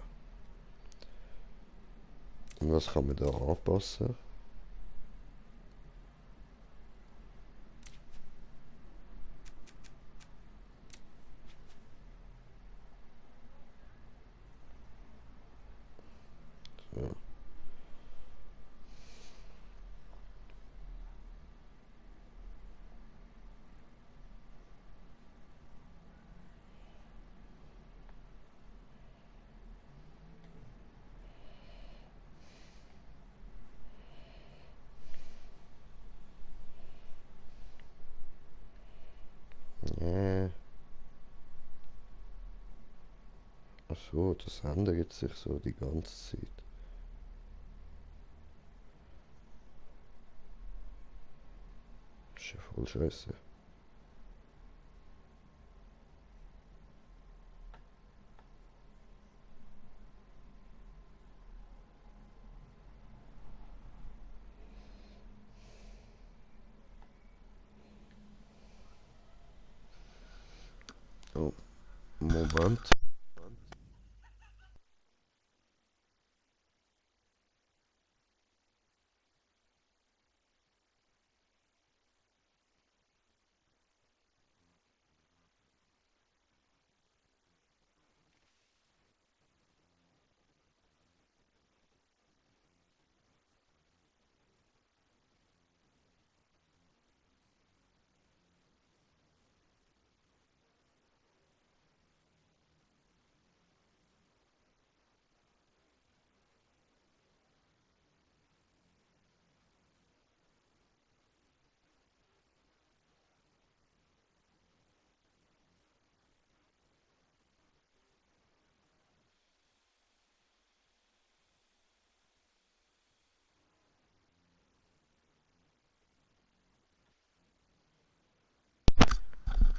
Und was kann man da anpassen? So. Yeah. Ach so, das ändert sich so die ganze Zeit. Das ist ja voll scheiße. Oh, Moment.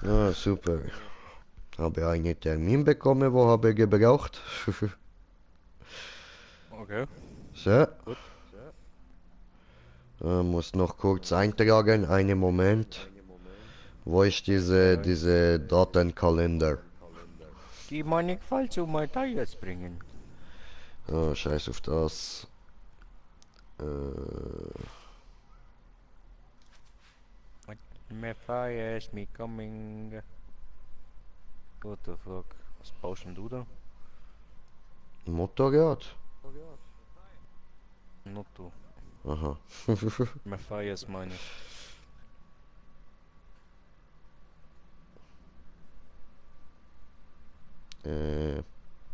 Ah, super. Habe einen Termin bekommen, wo habe ich gebraucht. Okay, So, gut. muss noch kurz eintragen, einen Moment. Wo ist Okay. diese Datenkalender? Die Manigfall zu Matthias bringen. Oh, scheiß auf das. Äh, My fire is me coming. What the fuck? Was baust denn du da? Motorrad? Not du. Aha. My fire ist meine.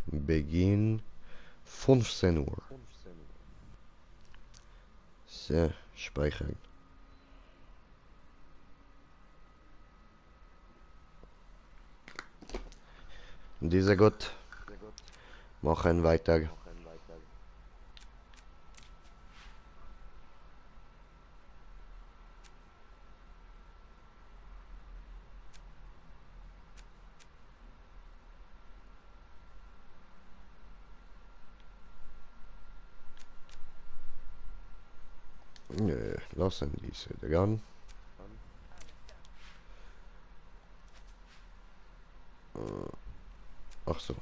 Beginn 15 Uhr. So, speichern. Dieser gut. Machen weiter. Nö, lassen diese dran. Ach so.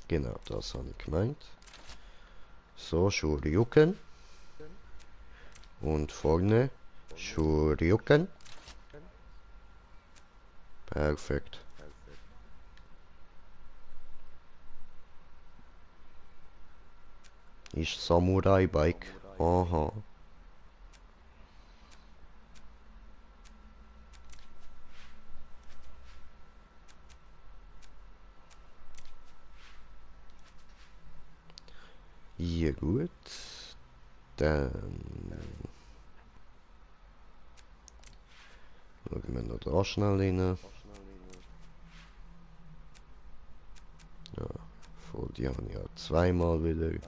Genau, das habe ich gemeint. So, Shoryuken. Und vorne Shoryuken. Perfekt. Ist Samurai-Bike. Aha. Ja, gut. Dann schauen wir noch da schnell rein. Ja, vor die haben ja zweimal wieder.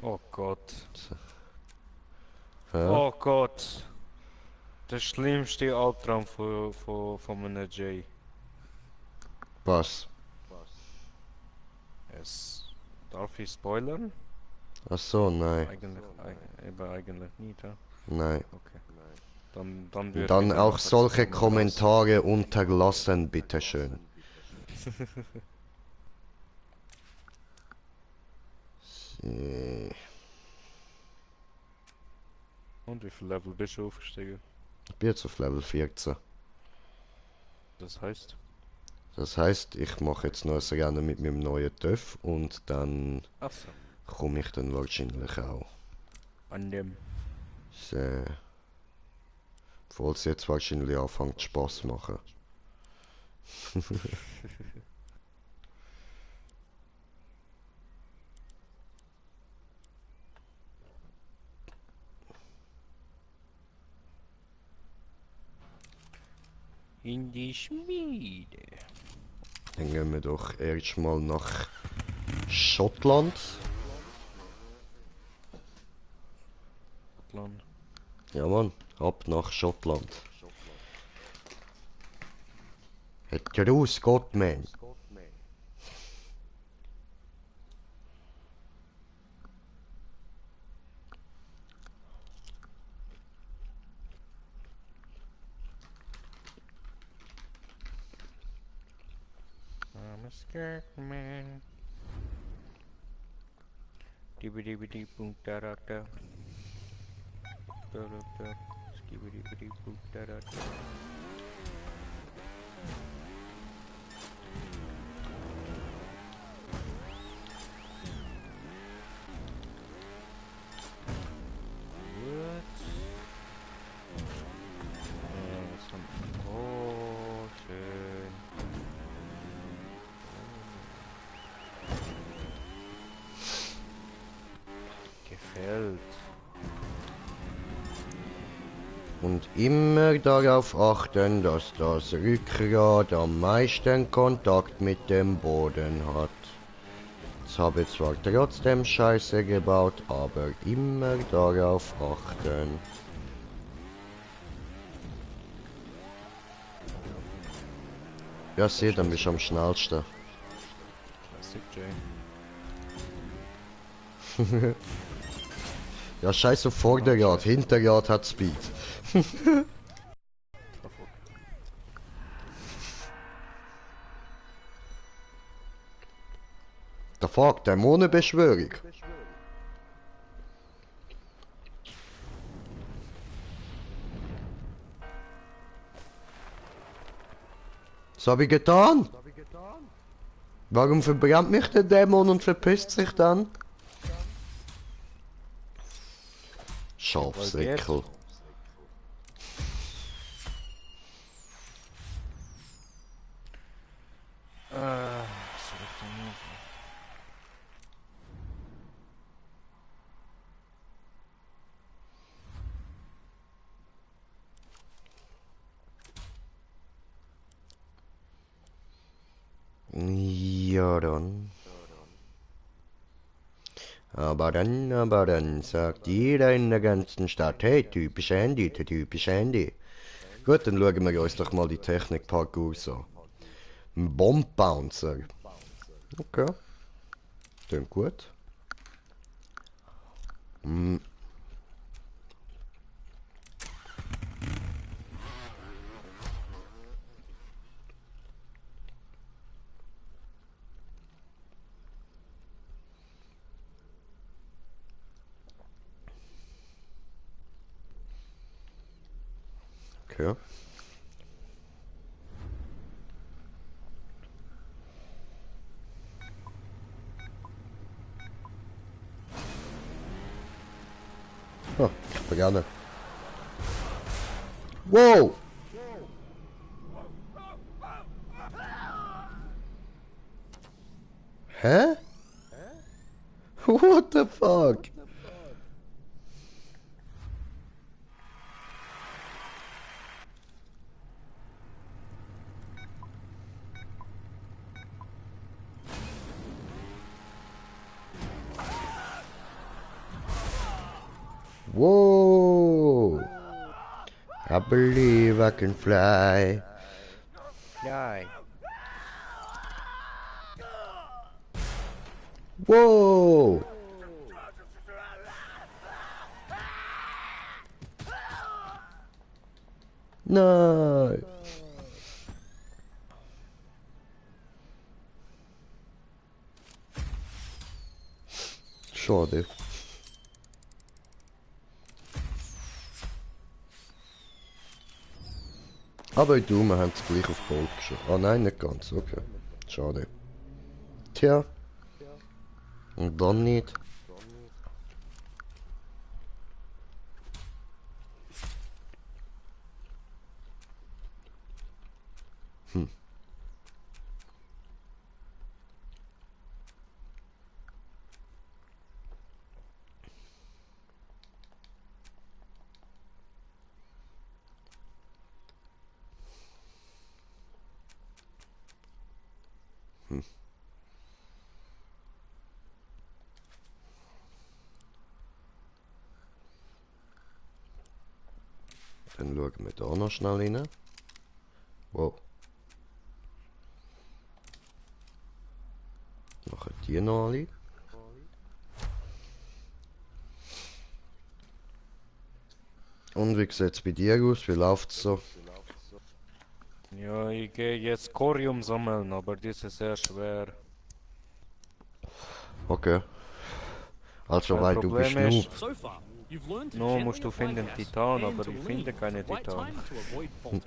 Oh Gott. Hä? Oh Gott. Der schlimmste Albtraum von einem Jay. Was? Darf ich spoilern? Ach so, nein. Eigentlich nicht, ja? Nein. Okay. Dann Und würde ich dann dann auch nachher solche zusammen raus. Kommentare unterlassen, bitteschön. Und wie viel Level bist du aufgestiegen? Ich bin jetzt auf Level 14. Das heißt? Das heißt, ich mache jetzt noch ein Rennen mit meinem neuen TÜV und dann Achso. komme ich dann wahrscheinlich auch. An dem. So. Obwohl es jetzt wahrscheinlich anfängt Spaß machen. In die Schmiede. Dann gehen wir doch erstmal nach Schottland. Land. Ja Mann, ab nach Schottland. Hat Gruß Gott, man. I'm a scared man. Dibbidi boom da da da. Da da da. Skibbidi boom da da da. What? Was haben wir? Oh, schön. Gefällt. Und immer darauf achten, dass das Rückgrat am meisten Kontakt mit dem Boden hat. Jetzt habe ich zwar trotzdem Scheiße gebaut, aber immer darauf achten. Ja, sieh, dann bist du am schnellsten. Classic Jane. Ja, scheiß auf Vorderrad, Hinterrad hat Speed. Der fuck, Dämonenbeschwörung. Was hab ich getan? Warum verbrennt mich der Dämon und verpisst sich dann? Schafsäckel. Select a move. Ja dann. Aber dann sagt jeder in der ganzen Stadt, hey, typisch Handy, typisch Handy. Gut, dann schauen wir uns doch mal die Technik-Parcours an. Ein Bomb-Bouncer. Okay. Klingt gut. Hm. Okay. Oh, ich beganne. Wow! Hä? What the fuck? Whoa! I believe I can fly. Yay. Whoa! No! Schade. Aber du, wir haben es gleich auf Gold geschossen. Ah nein, nicht ganz, okay. Schade. Tja. Und dann nicht. Hm. Hm. Dann schauen wir da noch schnell rein. Wow. Machen die noch alle. Und wie sieht es bei dir aus? Wie läuft's so? Ja, ich gehe jetzt Corium sammeln, aber das ist sehr schwer. Okay. Also, Mein weil du bist Problem Noob. ist, So far, you've learned to no gently musst du apply finden gas Titan, and aber to ich lean finde at keine the right Titan. time to avoid faulting.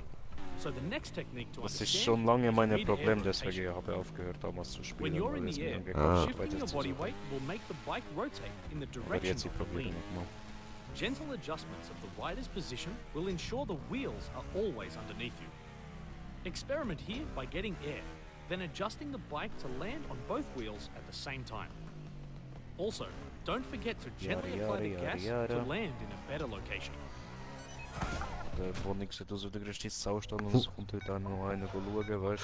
So the next technique to Das ist understand schon lange is mein mid-air Problem, rotation. deswegen habe ich aufgehört damals zu When spielen, you're in weil es the mir air, angekauft shifting weiter your zu body suchen. weight will make the bike rotate in the Aber direction jetzt ich of the probiere lean. nochmal. Gentle adjustments of the rider's position will ensure the wheels are always underneath you. Experiment here by getting air, then adjusting the bike to land on both wheels at the same time. Also, don't forget to gently Yada, apply the yada, gas yada, to yada. land in a better location. der Wohnung sieht aus wie der größte Saustall und es kommt heute auch noch einer schauen, weißt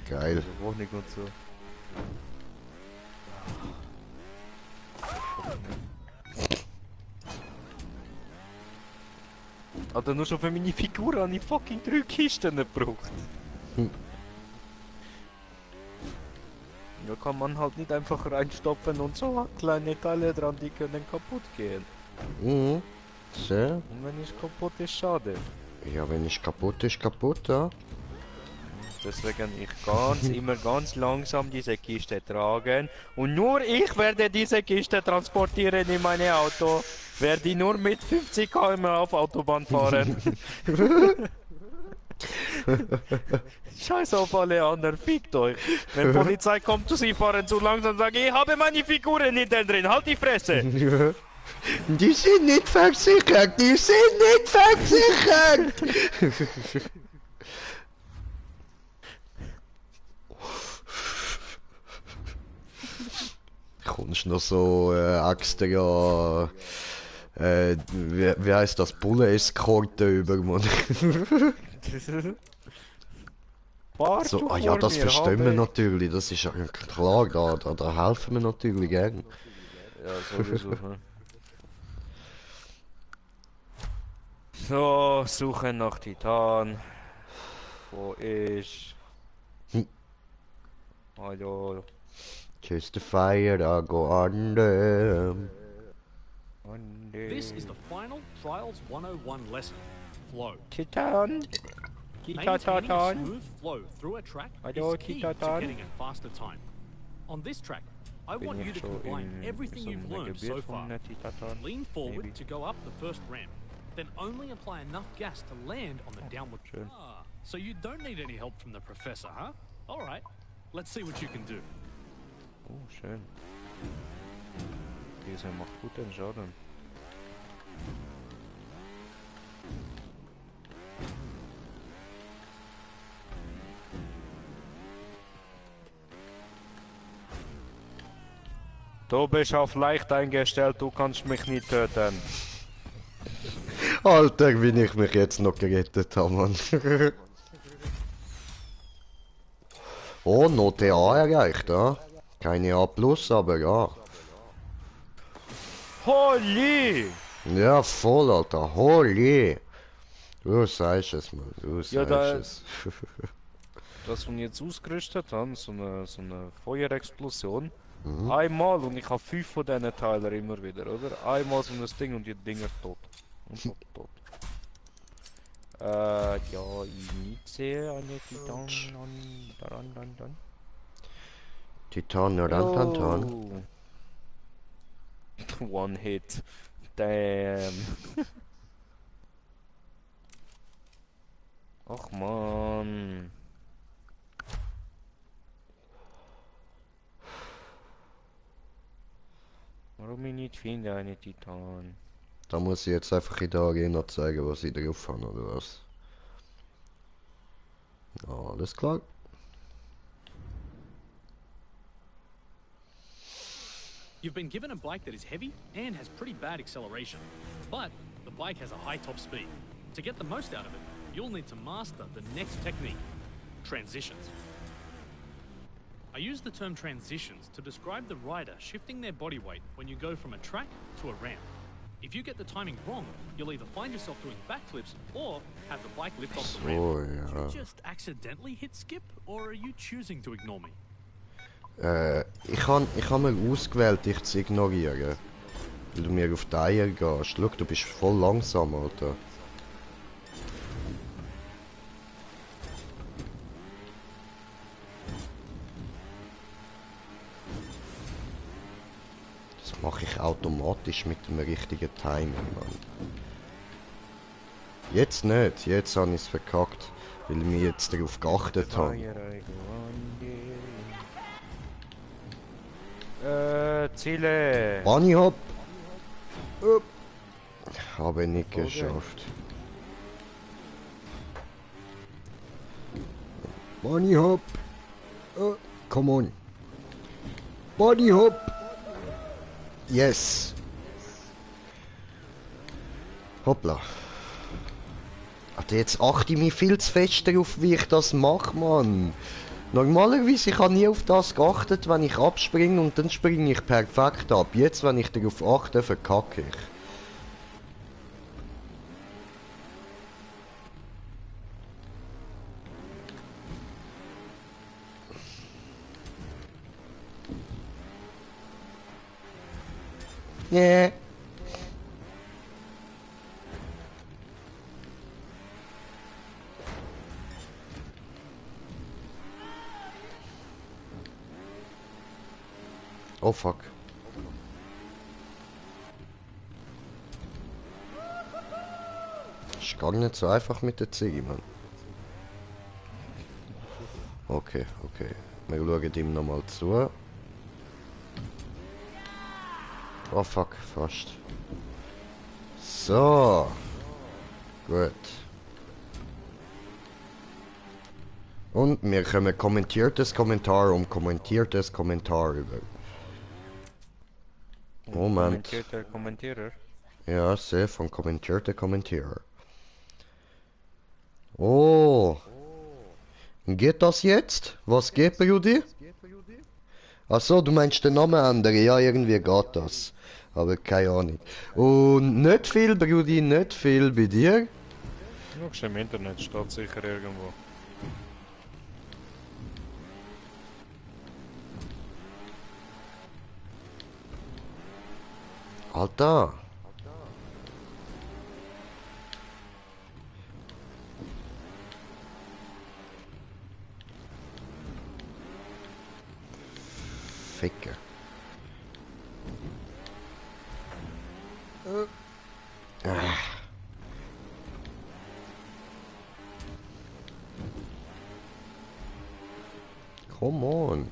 du? Geil. Also Wohnung und so. Alter, nur schon für meine Figur habe ich fucking 3 Kisten gebraucht. Da kann man halt nicht einfach reinstopfen und so kleine Teile dran, die können kaputt gehen. Mhm. Sehr. Und wenn es kaputt ist, schade. Ja, wenn es kaputt ist, kaputt, ja. Deswegen immer ganz langsam diese Kiste tragen. Und nur ich werde diese Kiste transportieren in mein Auto. Werde nur mit 50 km auf Autobahn fahren. Scheiß auf alle anderen, fickt euch. Wenn Polizei kommt zu Sie fahren zu langsam, sage ich habe meine Figuren nicht drin, halt die Fresse. Die sind nicht versichert, die sind nicht versichert! Kommst noch so extra, wie heißt das, Bullen-Eskorte über, Mann? So, ah ja, das verstehen wir natürlich, das ist ja klar, da helfen wir natürlich gern. Ja, sowieso. Ne? So, Suche nach Titan. Wo ist... Hallo. Chase the fire, I go under. This is the final Trials 101 lesson. Flow. Titan. Maintaining a smooth flow through a track Hallo, is key to Titan. getting a faster time. On this track, I want you to combine everything you've learned so far. Lean forward to go up the first ramp, then only apply enough gas to land on the downward. Ah, so you don't need any help from the professor, huh? All right, let's see what you can do. Oh, schön. Dieser macht guten Schaden. Du bist auf leicht eingestellt, du kannst mich nicht töten. Alter, wie ich mich jetzt noch gerettet habe, Mann. Oh, Note A erreicht, ja. Keine A+, aber ja. Holy! Ja, voll, Alter, holy. Du sagst es, Mann, du Ja, sagst es. Das, was wir jetzt ausgerüstet haben, so eine Feuerexplosion. Einmal und ich habe 5 von diesen Teilen immer wieder, oder? Einmal so ein Ding und die Dinger tot. Und tot. Ja, ich nicht sehe eine Titan dann. Titan, Rantantan. One hit. Damn. Ach man. Warum ich nicht finde eine Titan? Da muss ich jetzt einfach in der Arena zeigen, was ich drauf habe, oder was? Alles klar. You've been given a bike that is heavy and has pretty bad acceleration, but the bike has a high top speed. To get the most out of it, you'll need to master the next technique, transitions. I use the term transitions to describe the rider shifting their body weight when you go from a track to a ramp. If you get the timing wrong, you'll either find yourself doing backflips or have the bike lift off the ramp. Ja. Did you just accidentally hit skip, or are you choosing to ignore me? Ich han mir ausgewählt, dich zu ignorieren. Weil du mir auf die Eier gehst. Schau, du bist voll langsam, Alter. Das mache ich automatisch mit dem richtigen Timing, Mann. Jetzt nicht, jetzt habe ich es verkackt, weil ich mich jetzt darauf geachtet habe. Ziele! Bunny Hop! Habe nicht geschafft. Bunny Hop! Come on! Bunny Hop! Yes! Hoppla. Alter, jetzt achte ich mich viel zu fest darauf, wie ich das mache, Mann. Normalerweise, ich habe nie auf das geachtet, wenn ich abspringe und dann springe ich perfekt ab. Jetzt, wenn ich darauf achte, verkacke ich. Yeah. Oh fuck. Ist gar nicht so einfach mit der Ziege, Mann. Okay, okay. Wir schauen ihm nochmal zu. Oh fuck, fast. So. Gut. Und wir kommen kommentiertes Kommentar um kommentiertes Kommentar über. Moment. Kommentierter Kommentierer. Ja, sehr von kommentierter Kommentierer. Oh. Geht das jetzt? Was geht, Brudi? Achso, du meinst den Namen ändern? Ja, irgendwie geht das. Aber keine Ahnung. Und nicht viel, Brudi, nicht viel bei dir? Schau im Internet, steht sicher irgendwo. Alter. Ficker. Ah. Come on.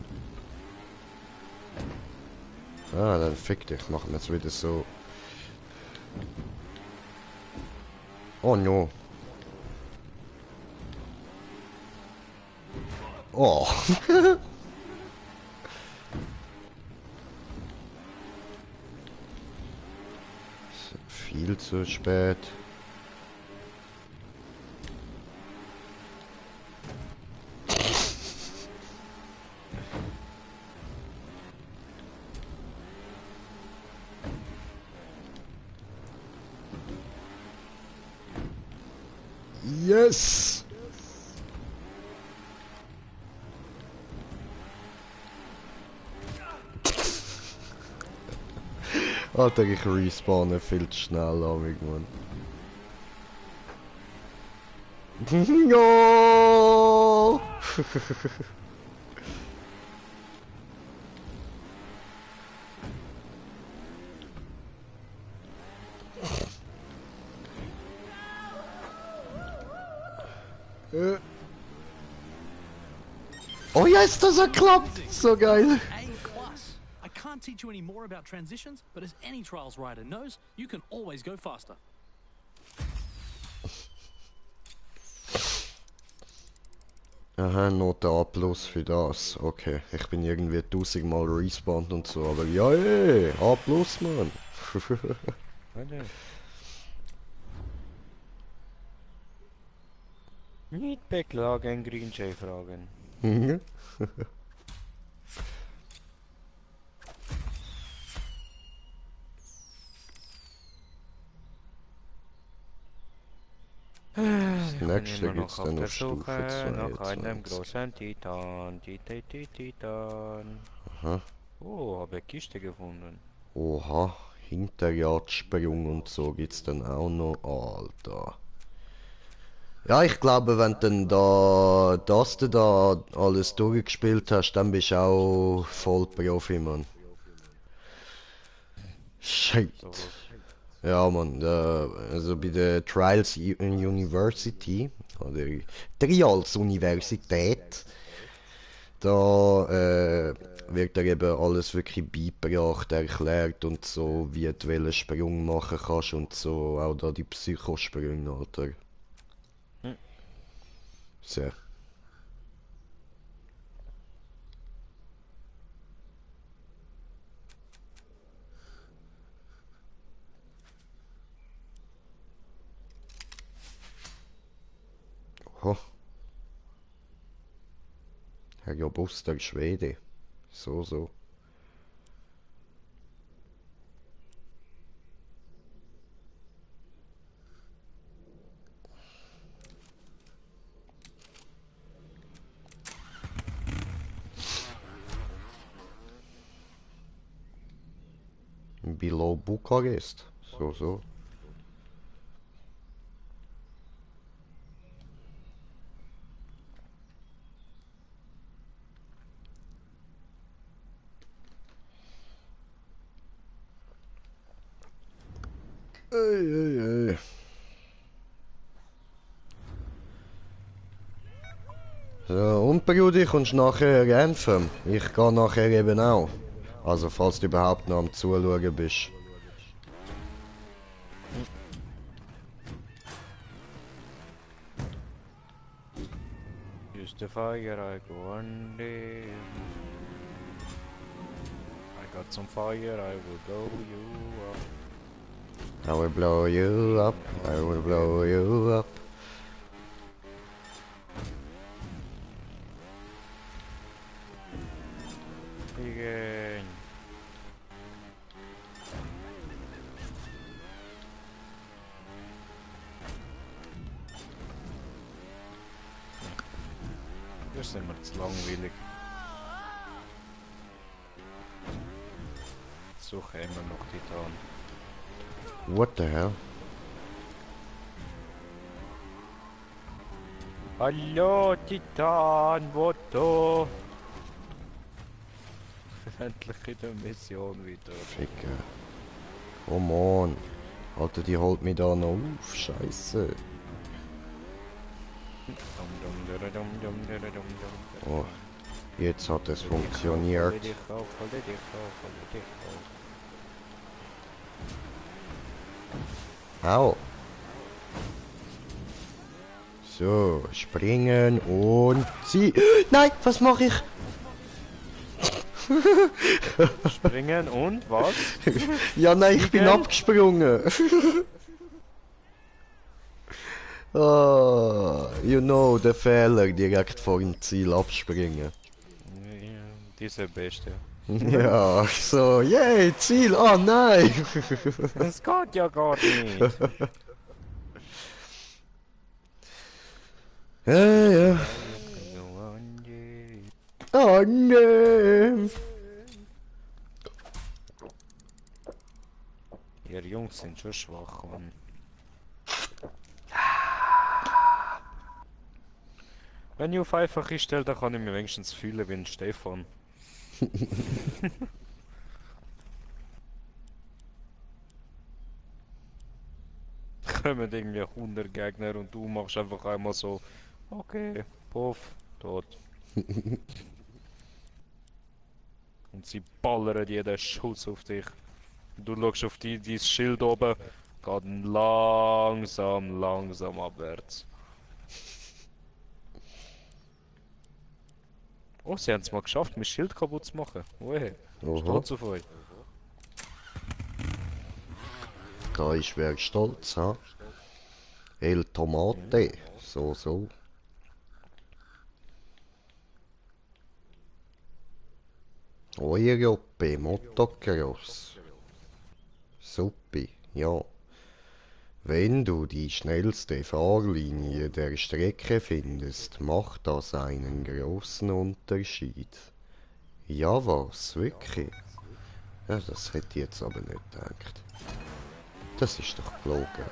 Ah, dann fick dich. Machen wir es wieder so. Oh no. Oh. Viel zu spät. Yes! Alter, ich respawne viel zu schnell, amig, Mann. No! Oh ja, ist das geklappt! So geil! A+. I can't teach you any more about transitions, but as any Trials rider knows, you can always go faster. Aha, Note A plus für das. Okay, ich bin irgendwie 1000-mal respawned und so, aber ja, ey, A plus, Mann. Warte. Nicht beklagen, Green Jay fragen. Das Ich bin nächste immer gibt's noch auf dann der auf Stufe Suche nach einem 22. großen Titan. Titan. Aha. Oh, habe eine Kiste gefunden. Oha, Hinterjahrssprung und so gibt's dann auch noch. Alter. Ja, ich glaube, wenn du dann du da alles durchgespielt hast, dann bist du auch voll Profi, Mann. Shit. Sowas. Ja, Mann, also bei der Trials University, oder Trials Universität, da wird dir eben alles wirklich beigebracht, erklärt und so, wie du welchen Sprung machen kannst und so, auch da die Psychosprünge, Alter. Hm. Sehr. Ho. Herr robuster Schwede. So, so. Below Bukarest. So, so. Ey, ey, ey. So, und Brudi, kommst du nachher kämpfen? Ich gehe nachher eben auch. Also, falls du überhaupt noch am Zuschauen bist. Use the fire, I go on there. I got some fire, I will blow you up. I will blow you up, I will blow you up. Again. Das sind wir zu langweilig. Suche immer noch Titan. What the hell? Hallo Titan, wo du? Endlich in der Mission wieder. Ficker. Come on. Alter, die holt mich da noch auf. Scheiße. Oh, jetzt hat es funktioniert. Hol dich auf, hol dich auf, hol dich auf. Au. So, springen und zieh. Nein, was mache ich? Springen und was? Ja, nein, ich bin Springen? abgesprungen. Ah, you know, der Fehler, direkt vor dem Ziel abspringen. Ja, dieser Beste. Ja, so, yay, Ziel, oh nein. Das geht ja gar nicht. Ja, ja. Oh nein. Ihr Jungs sind schon schwach, Mann. Wenn ich auf einfach stelle, dann kann ich mich wenigstens fühlen wie ein Stefan. Kommen irgendwie 100 Gegner und du machst einfach einmal so, okay, puff, tot. Und sie ballern jeden Schuss auf dich. Und du schaust auf dein Schild oben, geht langsam abwärts. Oh, sie haben es mal geschafft, mein Schild kaputt zu machen. Ohe, Oha. stolz auf euch. Ich wäre stolz, ha? El Tomate. So, so. Europe Motocross. Suppi, ja. Wenn du die schnellste Fahrlinie der Strecke findest, macht das einen großen Unterschied. Ja, was? Wirklich? Ja, das hätte ich jetzt aber nicht gedacht. Das ist doch gelogen.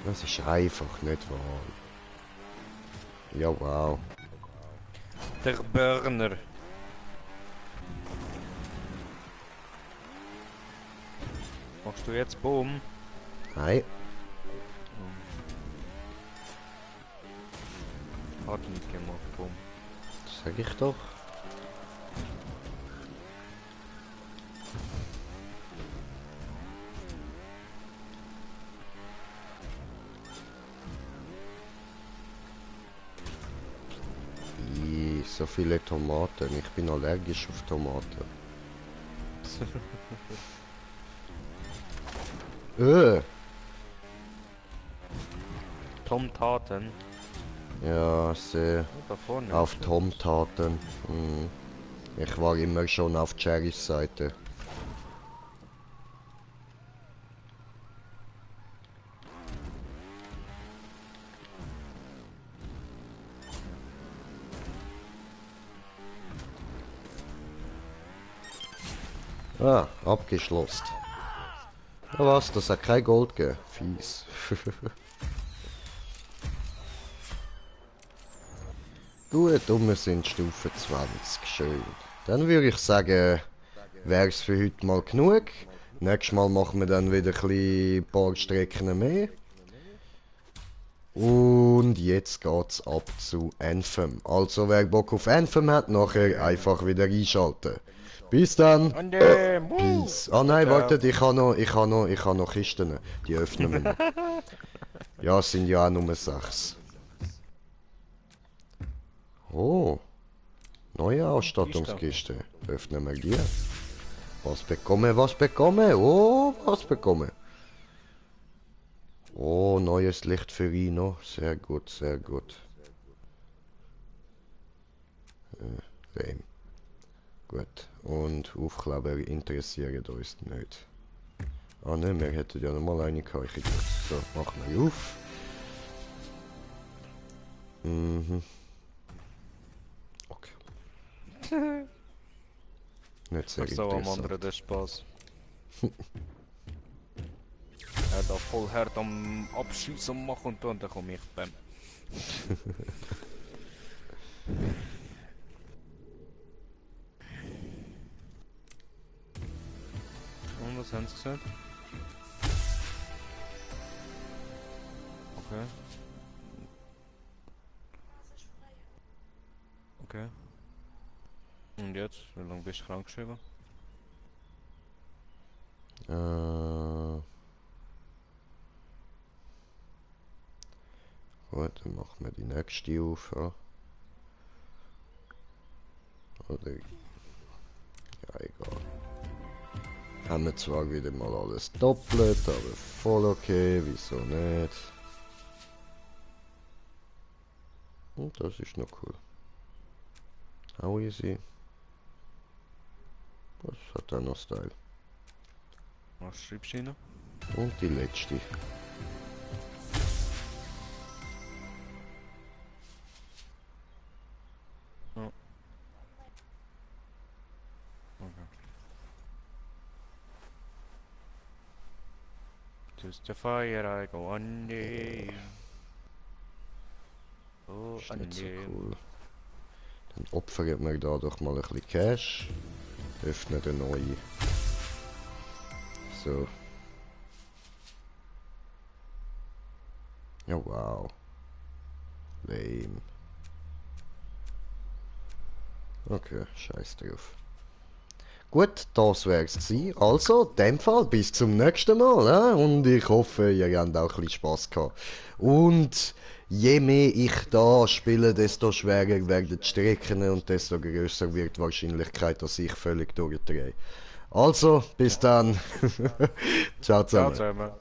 Das ist einfach nicht wahr. Ja, wow. Der Burner. Machst du jetzt Boom? Nein. Hat nicht gemacht, Boom. Das sag ich doch. So viele Tomaten. Ich bin allergisch auf Tomaten. Tom Taten. Ja, sehr Da vorne. auf Tom Taten. Hm. Ich war immer schon auf Jerrys Seite. Ah, abgeschlossen. Ja was, das hat kein Gold gegeben. Fies. Gut, und wir sind Stufe 20. Schön. Dann würde ich sagen, wäre es für heute mal genug. Nächstes Mal machen wir dann wieder ein paar Strecken mehr. Und jetzt geht's ab zu Anthem. Also wer Bock auf Anthem hat, nachher einfach wieder einschalten. Bis dann. Und dem, Peace. Ah nein, Ciao. wartet, ich habe noch Kisten. Die öffnen wir noch. Ja, es sind ja auch nur 6. Oh. Neue Ausstattungskiste. Öffnen wir die. Was bekomme? Oh, was bekomme? Oh, neues Licht für Rino. Sehr gut, sehr gut. Lame. Gut. Und Aufkleber interessieren uns nicht. Ah ne, wir hätten ja noch mal eine gehabt. So, machen wir auf. Mhm. Okay. Nicht sehr So am interessant. anderen der Spaß. Er da voll hart am Abschießen machen und dann komme ich beim. Und was haben sie gesagt? Okay. Okay. Und jetzt? Wie lange bist du krank geschrieben? Gut, dann machen wir die nächste auf. Ja. Oder. Ja, egal. Haben wir zwar wieder mal alles doppelt, aber voll okay, wieso nicht? Und das ist noch cool. Auch easy. Das hat auch noch Style. Was schreibst du rein? Und die letzte. Ja. Okay. To the fire I go on the... Oh, Ist an nicht so dem. cool. Dann opfern wir da doch mal ein bisschen Cash. Öffnen den neuen. So. Ja, wow. Lame. Okay, scheiß drauf. Gut, das wär's gewesen. Also, in dem Fall, bis zum nächsten Mal. Und ich hoffe, ihr habt auch ein bisschen Spass gehabt. Und je mehr ich da spiele, desto schwerer werden die Strecken und desto größer wird die Wahrscheinlichkeit, dass ich völlig durchdrehe. Also, bis dann. Ciao Ciao zusammen. zusammen.